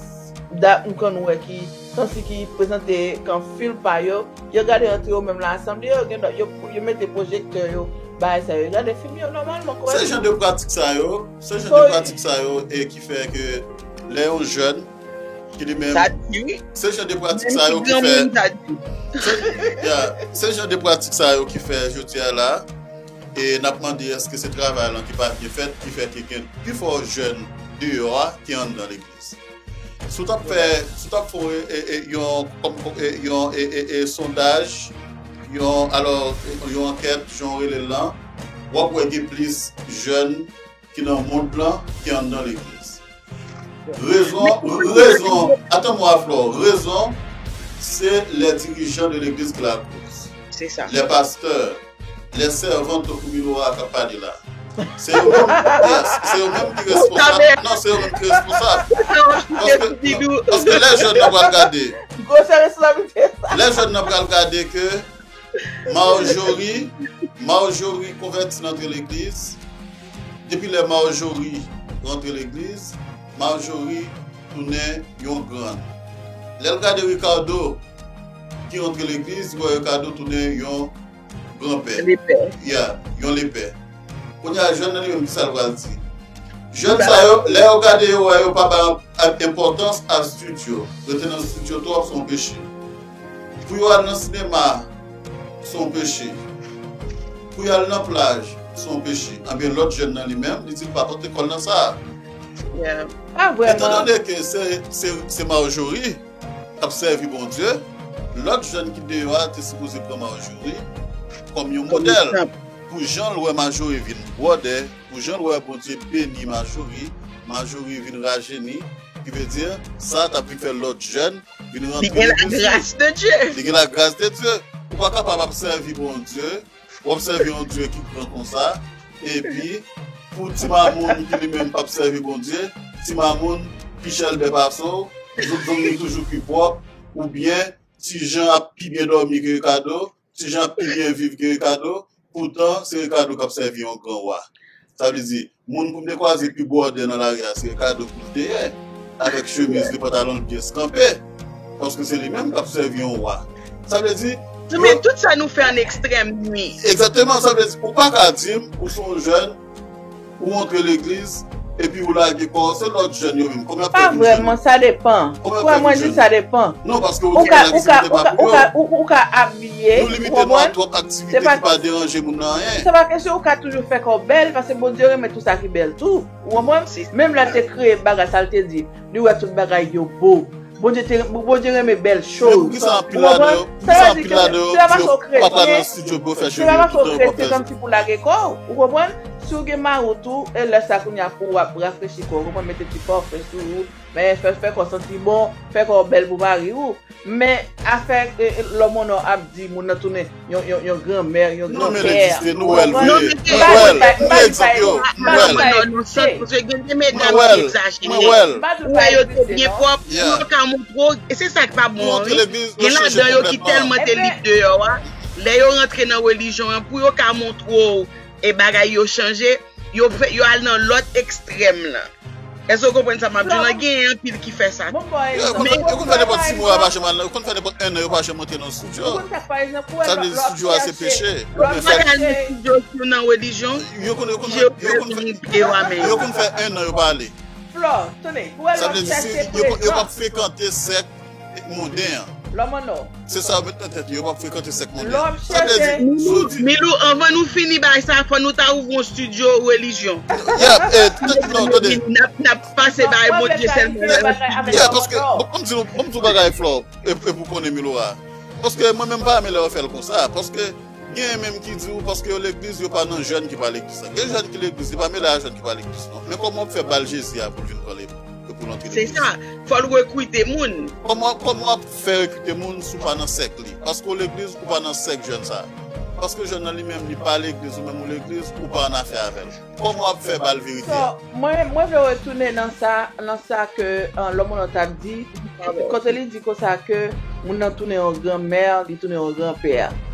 dat m konn wè ki sansi ki prezante kan fim pa yo. Yo gade antre yo menm nan asanble yo, gen dwa, yo, yo mete pwojektè yo, bagay sa yo. Yo gade fim yo nòmalman. Se jan de pratik sa yo, se jan de pratik sa yo e ki fè ke lè yon jèn ki li menm Sa di wi. Se jan de pratik Menm sa si yo ki fè granmoun sa di. se, yeah, se jan de pratik sa yo ki fè jodi a la e n ap mande èske se travay lan ki pa byen fèt ki fè ke gen pifò jèn deyò a ki anndan legliz. Si w t ap fè, si w t ap fè e, e, yon, kòm, e, yon e, e, e, sondaj, yon, alò, e, yon ankèt, jan w rele l lan, w ap wè gen plis jèn ki nan mond lan ki anndan legliz. Rezon, rezon, attends-moi Flore, rezon, se les dirigeants de l'église ki lakoz. Se sa. Les pasteurs, les servantes tankou Milora k ap pale la. Se yo menm, yes, se yo menm ki responsab. Non, se yo menm ki responsab. Paske, paske lè jèn nan pral gade, Gwosè responsablite sa. Lè jèn nan pral gade ke Marjorie, Marjorie konvèti l antre legliz. Depi lè Marjorie rantre legliz, Marjorie tounen yon grann. Lè l gade Ricardo ki rantre legliz, li wè Ricardo tounen yon granpè. Lepè. Ya, yon lepè. Kounye a, jèn nan li menm, kisa l pral di? Jèn sa yo, lè yo gade yo wè yo pa bay enpòtans a studio. Rete nan studio twòp se yon peche. Pou yo al nan sinema, se yon peche. Pou y al nan plaj, se yon peche. Anben, lòt jèn nan li menm, li di l pa pote kò l nan sa. Yeah. Pa vrèman. Etandone ke se, se, se Marjorie k ap sèvi Bondye, lòt jèn ki deyò a te sipoze pran Marjorie kòm yon modèl. Pou jan l wè Marjorie vin bwòdè, pou jan l wè Bondye beni Marjorie, Marjorie vin rajeni, ki vle di, sa t ap vin fè lòt jèn vin rantre legliz li. Li gen la gras de Dye. Li gen la gras de Dye. Ou pa kapab ap sèvi Bondye, w ap sèvi yon Dye ki gran konsa, epi pou ti mamoun ki li menm p ap sèvi Bondye, ti mamoun pi chèlbè pase w, zòt zong li toujou pi pwòp, oubyen Ti Jan ap pi byen dòmi ke Ricardo, Ti Jan ap pi byen viv ke Ricardo, poutan se Ricardo k ap sèvi yon gran wa. Sa vle di, moun pou m te kwaze pi bwòdè nan lari a, se Ricardo pou l te ye, avèk chemiz li, pantalon l byen eskanpe, paske se li menm k ap sèvi yon wa. Sa vle di, Men tout sa nou fè an ekstrèm, wi. Egzakteman, sa vle di, ou pa ka di m, ou se yon jèn, ou antre legliz, epi ou lage kò w, se lòt jèn yo menm. Kòman y ap fè vin jèn? Pa vrèman, sa depan. Pou mwen, di sa depan. Non, paske ou di ke lagliz se pa pou yo. Ou ka abiye, nou limite nou a twòp aktivite ki pa deranje moun nan anyen. Se pa kesyon ou ka toujou fè kò w bèl, paske Bondye renmen tout sa ki bèl tou. Ou konprann? Menm lè l te kreye bagay sa, l te di, li wè tout bagay yo bo. Bondye te, Bondye renmen bèl choz. Men poukisa anpil ladan yo, poukisa anpil ladan yo di yo pa pral nan estidyo pou yo fè cheve yo toutan, yo pa fè. Se pa paske w kretyen kòmsi pou lage kò w, ou konprann? Si w gen mari w tou, e lè sa kounye a pou w ap rafrechi kò w, ou konprann, mete ti pafè sou ou, men fè, fè kò w santi bon, fè kò w bèl pou mari w. Men afè, e, e, lòmonò ap di moun nan tounen yon, yon, yon granmè, yon granpè. Non, men l egziste, nou wè l vre. Nou wè l, nou gen egzanp yo, nou wè l. Non, non, non, non, paske gen de medam ki egzajere. Ou wè yo te byen pwòp, pou yo ka montre w, e se sa k pa bon an, wi. Gen ladan yo ki tèlman te lib deyò a, lè yo rantre nan relijyon an, pou yo ka montre w e bagay yo chanje, yo fè, yo al nan lòt ekstrèm lan. Èske w konprann sa m ap di w lan? Gen anpil ki fè sa tou. Yo konn fè nenpòt sis mwa yo pa janm al nan, yo konn fè nenpòt en an yo pa janm antre nan estidyo. Sa vle di estidyo a se peche. Yo pa ka al nan estidyo si yo nan relijyon. Yo konn, yo konn fè, yo konn fè, yo konn fè en an yo pa ale. Sa vle di se, yo, yo p ap frekante sèk monden an. Se sa yo met nan tèt yo, yo p ap frekante sèk monden. Sa vle di, si w di. Milou, anvan nou fini bagay sa, fò nou ta ouvri yon estidyo relijyon. Yeah, eh, tande, non, tande. N ap, n ap pase bay Bondye sèlman. Yeah, paske, bon, ban m di nou, ban m di w bagay, Flore, e, e pou konnen Milou a. Paske mwen menm pa renmen lè yo fè l konsa, paske gen menm ki di w, paske yo legliz, yo pa nan jèn ki pa legliz la. Gen jèn ki legliz, li pa mele a jèn ki pa legliz, non. Men kòman w ap fè ba l Jezi a pou l vin pran legliz? Pou l antre legliz. Se sa, fò l rekrite moun. Kòman, kòman w ap fè rekrite moun si w pa nan sèk li? Paske w legliz, ou pa nan sèk jèn sa. Paske jèn nan li menm, li pa legliz, ou menm ou legliz, ou pa annafè avè l. Kòman w ap fè ba l verite a? So, mwen, mwen vle retounen nan sa, nan sa ke, eh, lòmonò t ap di, kote li di konsa ke moun nan tounen yon granmè, li tounen yon granpè.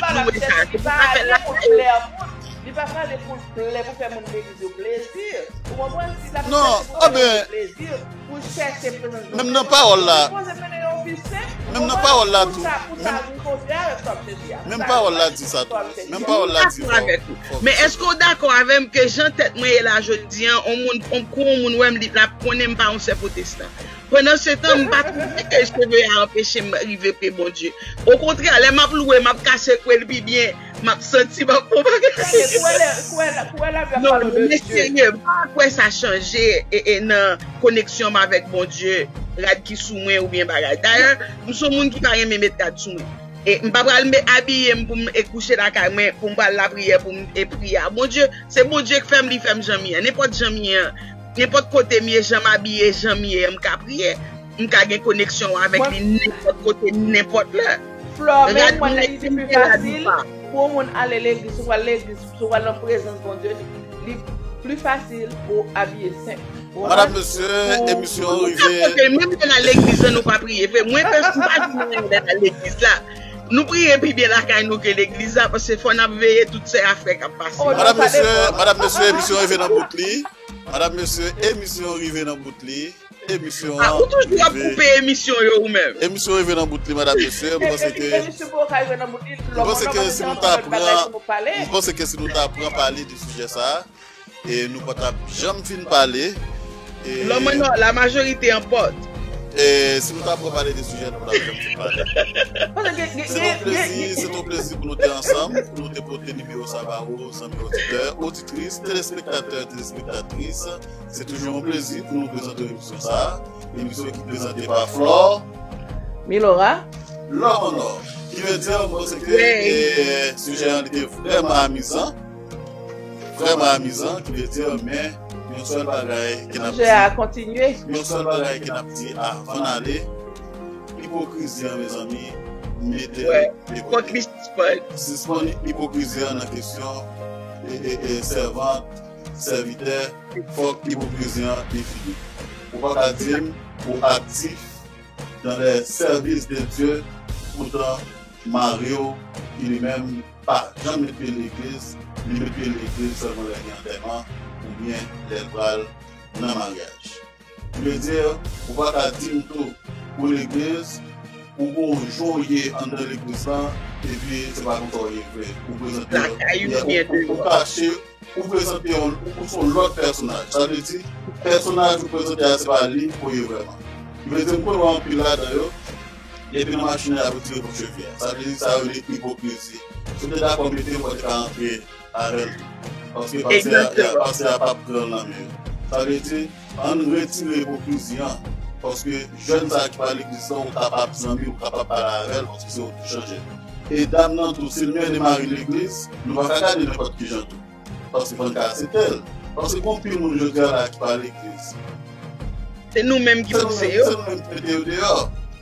tout louwe sa. Se pou sa fè lakay. Li pa pale pou l plè, pou fè moun legliz yo plezi. Ou konprann? Si l ap chèche pou fè moun plezi, pou l chèche prezans Bondye, menm nan pawòl la, pou sa, pou sa rankontre avèk sa w ap chèche a. Menm pawòl la di sa tou. Menm pawòl la di fò. Men èske w dakò avè m ke jan tèt mwen ye la jodi a, on moun, on kou on moun wè m, li l ap konnen m pa yon sè pwotestan. Pandan se tan, m pa twouve ke cheve a anpeche m rive pre Bondye. Okontrè, lè m ap louwe, m ap ka sekwe l pi byen, m ap santi m ap fè yon bagay. Non, men serye, m pa kwè sa chanje e, e nan koneksyon m avèk Bondye, rad ki sou mwen oubyen bagay. Dayè, m se yon moun ki pa renmen met rad sou mwen. E m pa pral me abiye m pou m e kouche lakay mwen, pou m pral lapriyè, pou m e priye a Bondye. Se Bondye k fè m, li fè m jan m ye an. Nenpòt jan m ye an, nenpòt kote m ye, jan m abiye, jan m ye an, m ka priye. M ka gen koneksyon avèk li nenpòt kote, nenpòt lè. Flò, men mwen, li di pli fasil pou yon moun ale legliz, si w pral legliz, si w pral nan prezans Bondye, li, li pli fasil pou w abiye senp. Madam, mesye, emisyon an rive. Kote, menm lè n al legliz la, nou pa priye vre. Mwen, pèsonèlman, m pa di nou lè n al legliz la. Nou priye pi byen lakay nou ke legliz la, paske fò n ap veye tout sè a frè k ap pase. Madam, mesye, madam, mesye, emisyon an rive nan bout li. Madam, mesye, emisyon an rive nan bout li. Emisyon an rive. Ah, ou toujou ap koupe emisyon yo ou menm. Emisyon an rive nan bout li, madam, mesye. M panse ke, m panse ke si nou ta pran, m panse ke si nou ta pran pale de sijè sa a, e nou pa t ap janm fin pale. E lòm an nò, la majorite an pòt. E si nou ta pran pale de sijè, nou pa t ap janm fin pale. Se yon plezi, se yon plezi pou nou te ansanm, pou nou te pote nimewo sa ba ou, zanmi oditè, oditris, telespektatè, telespektatris. Se toujou yon plezi pou nou prezante emisyon sa a. Emisyon ki prezante pa Flò. Milora. Lòm an nò. Ki vle di, m panse ke, e, sijè an li te vrèman amizan. Vrèman amizan, ki vle di, men yon sèl bagay ke n ap di. Sijè a kontinye. Yon sèl bagay ke n ap di avan n ale. Ipokrizi an, mezanmi, mete l de kote. Sispann ipokrizi an nan kesyon, e, e, e, sèvant, sèvitè, fòk ipokrizi an li fini. Ou pa ka di m ou aktif dans les services de Dieu, poutan mari w ki li menm pa janm met pye l legliz, li met pye l legliz sèlman lè gen antèman oubyen lè l pral nan maryaj. Ki vle di, ou pa ka di m tou, ou legliz, ou gon jan w ye anndan legliz lan, epi se pa konsa w ye vre. Ou prezante w, ou, ou kache, ou prezante w, ou se yon lòt pèsonaj. Sa vle di, pèsonaj ou prezante a, se pa li ou ye vrèman. Ki vle di, m konn wè anpil ladan yo, epi nan machin nan, y ap retire bò cheve a. Sa vle di, sa yo rele ipokrizi. Si w te dakò mete yo, w te ka antre avè l tou. Paske pastè a, pastè a p ap pran l nan men yo. Sa vle di, ann retire ipokrizi an. Paske jèn sa a ki pa legliz lan, ou kapab zanmi, ou kapab pale avè l, paske se ou ki chanje l. E dam nan tou, si l mennen mari l legliz, nou pa ka gade nenpòt ki jan tou. Paske fò n ka aksepte l. Paske gon pil moun jodi a la ki pa legliz. Se nou menm ki pouse yo. Se nou menm ki mete yo deyò.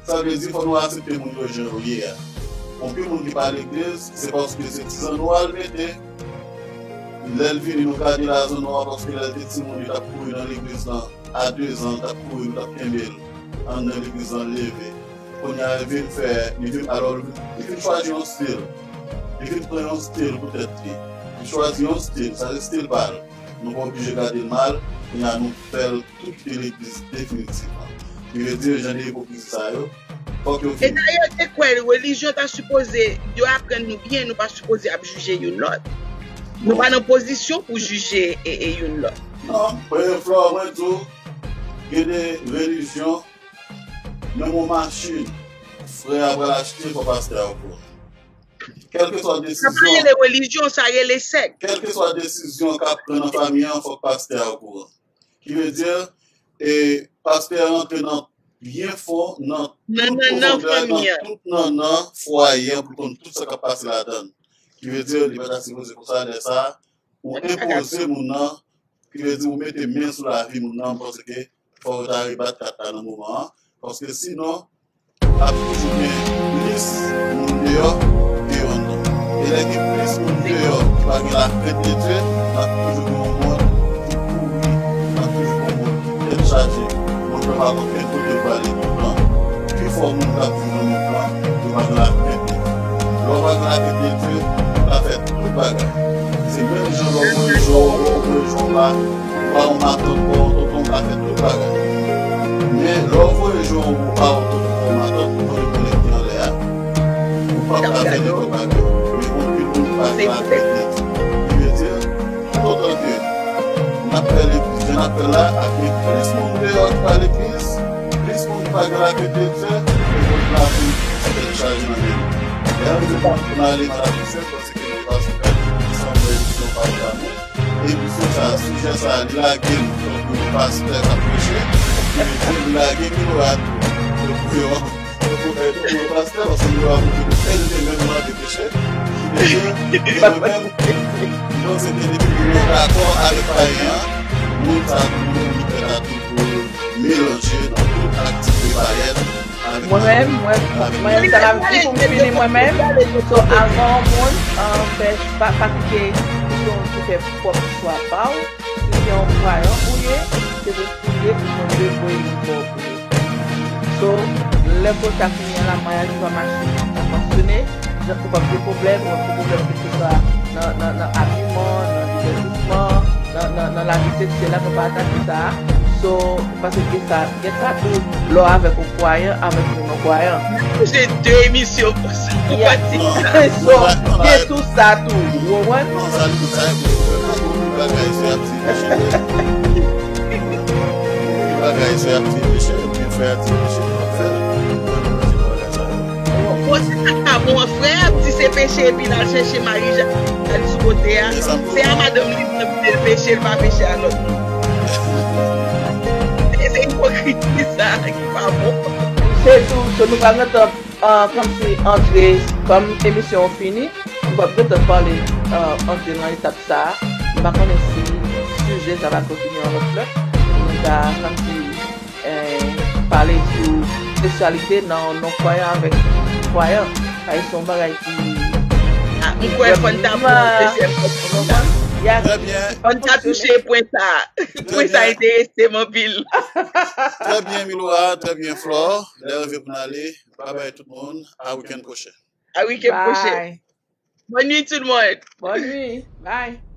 Sa vle di fò nou aksepte moun yo jan yo ye a. Anpil moun ki pa legliz, se paske se ti zanno a l mete. Lè l vini, nou gade la zanno a, paske lè l te timoun, li t ap kouri nan legliz lan. A de zan, l t ap kouri, nou t ap kenbe l anndan legliz lan, l leve. Kounye a, li vin fè, li vin, alò, li vin chwazi yon stil. Li vin pran yon stil pou tèt li. Li chwazi yon stil, sa se stil pa l. Nou pa oblije gade l mal, kounye a nou fè l tou kite legliz definitivman. Ki vle di, jan de ipokrizi sa yo, Fòk yo vini. E dayè, te kwè relijyon ta sipoze, yo aprann nou byen, nou pa sipoze ap jije youn lòt. Nou pa nan pozisyon pou jije e, e youn lòt. Non, premye fwa mwen di w, gen de relijyon, menm yon machin, frè a pral achte, fò pastè a okouran. Kèlkeswa desizyon. Sa pa rele relijyon, sa rele sèk. Kèlkeswa desizyon k ap pran nan fanmi an, fòk pastè a okouran. Ki vle di, e, pastè a rantre nan byen fon, nan tout pwofondè, nan tout nannan fwaye an, pou konn tout sa k ap pase ladan l. Ki vle di, li pa ta sipoze konsa, lè sa a, ou enpoze moun nan, ki vle di ou mete men sou lavi moun nan, m panse ke fò yo ta rebat kat la nan moman an, paske sinon, ap toujou gen plis moun deyò ke yo anndan. E lè gen plis moun deyò ki pa gen lakrent de Dye, n ap toujou gen yon mond ki pouri, n ap toujou gen yon mond ki tèt chaje. Moun yo pa konn kote yo prale tout tan. Pifò moun k ap viv nan mond lan, yo pa gen lakrent de Dye. Lè w pa gen lakrent de Dye, ou ka fè tout bagay. Se menm jan lè w voye jwè w, ou voye jwè w pa, ou pa yon matant, ou pa yon tonton, ou ka fè tout bagay. Men lè w voye jwè w, ou pa yon tonton, ou pa yon matant, ou voye konnen ki anlè a, ou p ap ka fè nenpòt bagay. Men anpil moun pa gen lakrent de Dye. Ki vle di, toutotan ke n ap fè legliz jan n ap fè l la, ap gen plis moun deyò ki pa legliz, plis moun ki pa gen lakrent de Dye, e moun la vin tèt chaje nan men nou. Lè yo di pa pou n ale nan lakrent, se paske nou pa sou fè, nou sanble emisyon pa pou nou. Emisyon sa, sijè sa, li lage m tankou yon pastè k ap preche, epi li lage Milo a tou. Yo pou yo Yo pou fè tou pou yo pastè, paske yo a pou di nou fè li te menm mande peche. Epi mwen menm, mwen se te depi pou mwen dakò avèk payen an, moun sa tou, moun ki fè la tou pou melanje nan tout aktivite payèn avèk Mwen menm, mwen, mwen menm, sa m ap di pou m fini mwen menm. So, avan yon moun, uh, fè, pa, pa kite yon moun ki fè pwòp chwa pa w, si se yon kwayan ou ye, se pou priye pou Bondye voye moun ba w pou li. So, lè konsa fini an la, maryaj ou pa mache, m ap masyone, jan ou p ap gen pwoblèm, ou p ap gen pwoblèm keseswa nan, nan, nan abiman, nan divètisman, nan, nan, nan lavi seksyèl la, nou pa atake sa. So, paske gen sa, gen sa tou, lè w avèk yon kwayan, avèk yon non kwayan. Se de emisyon konsa pou pati. So, gen tou sa tou, ou konprann? Non, sa li, sa li, bagay se ap di peche. Bagay se ap di peche, men frè a di peche, nou ap fè l. Bon, se sa k pa bon an, frè ap di se peche, epi l al chèche mari Jan, al sou kote a. Se a madanm li di l peche, l pa peche a lòt moun. Se, se ipokriti sa ki pa bon. Se tou, so nou pa gen tan, ah, kòmsi antre, kòm emisyon an fini, nou p ap gen tan pale, ah, antre nan etap sa a. M pa konnen si sijè sa va kontinye yon lòt lè. Nou ta kòmsi, eh, pale sou seksyalite nan non kwayan avèk kwayan. Sa se yon bagay ki, ah, m kwè fò n ta pran yon dezyèm pati la. Trè byen. Fò n ta touche pwen sa a. Pwen sa a enterese m anpil. Trè byen, Miloura, trè byen, Flore. Lè rive pou n ale. Babay tout moun. A wikenn pwochen. A wikenn pwochen. Bye. Bòn nuit tout moun. Bòn nuit. Bye.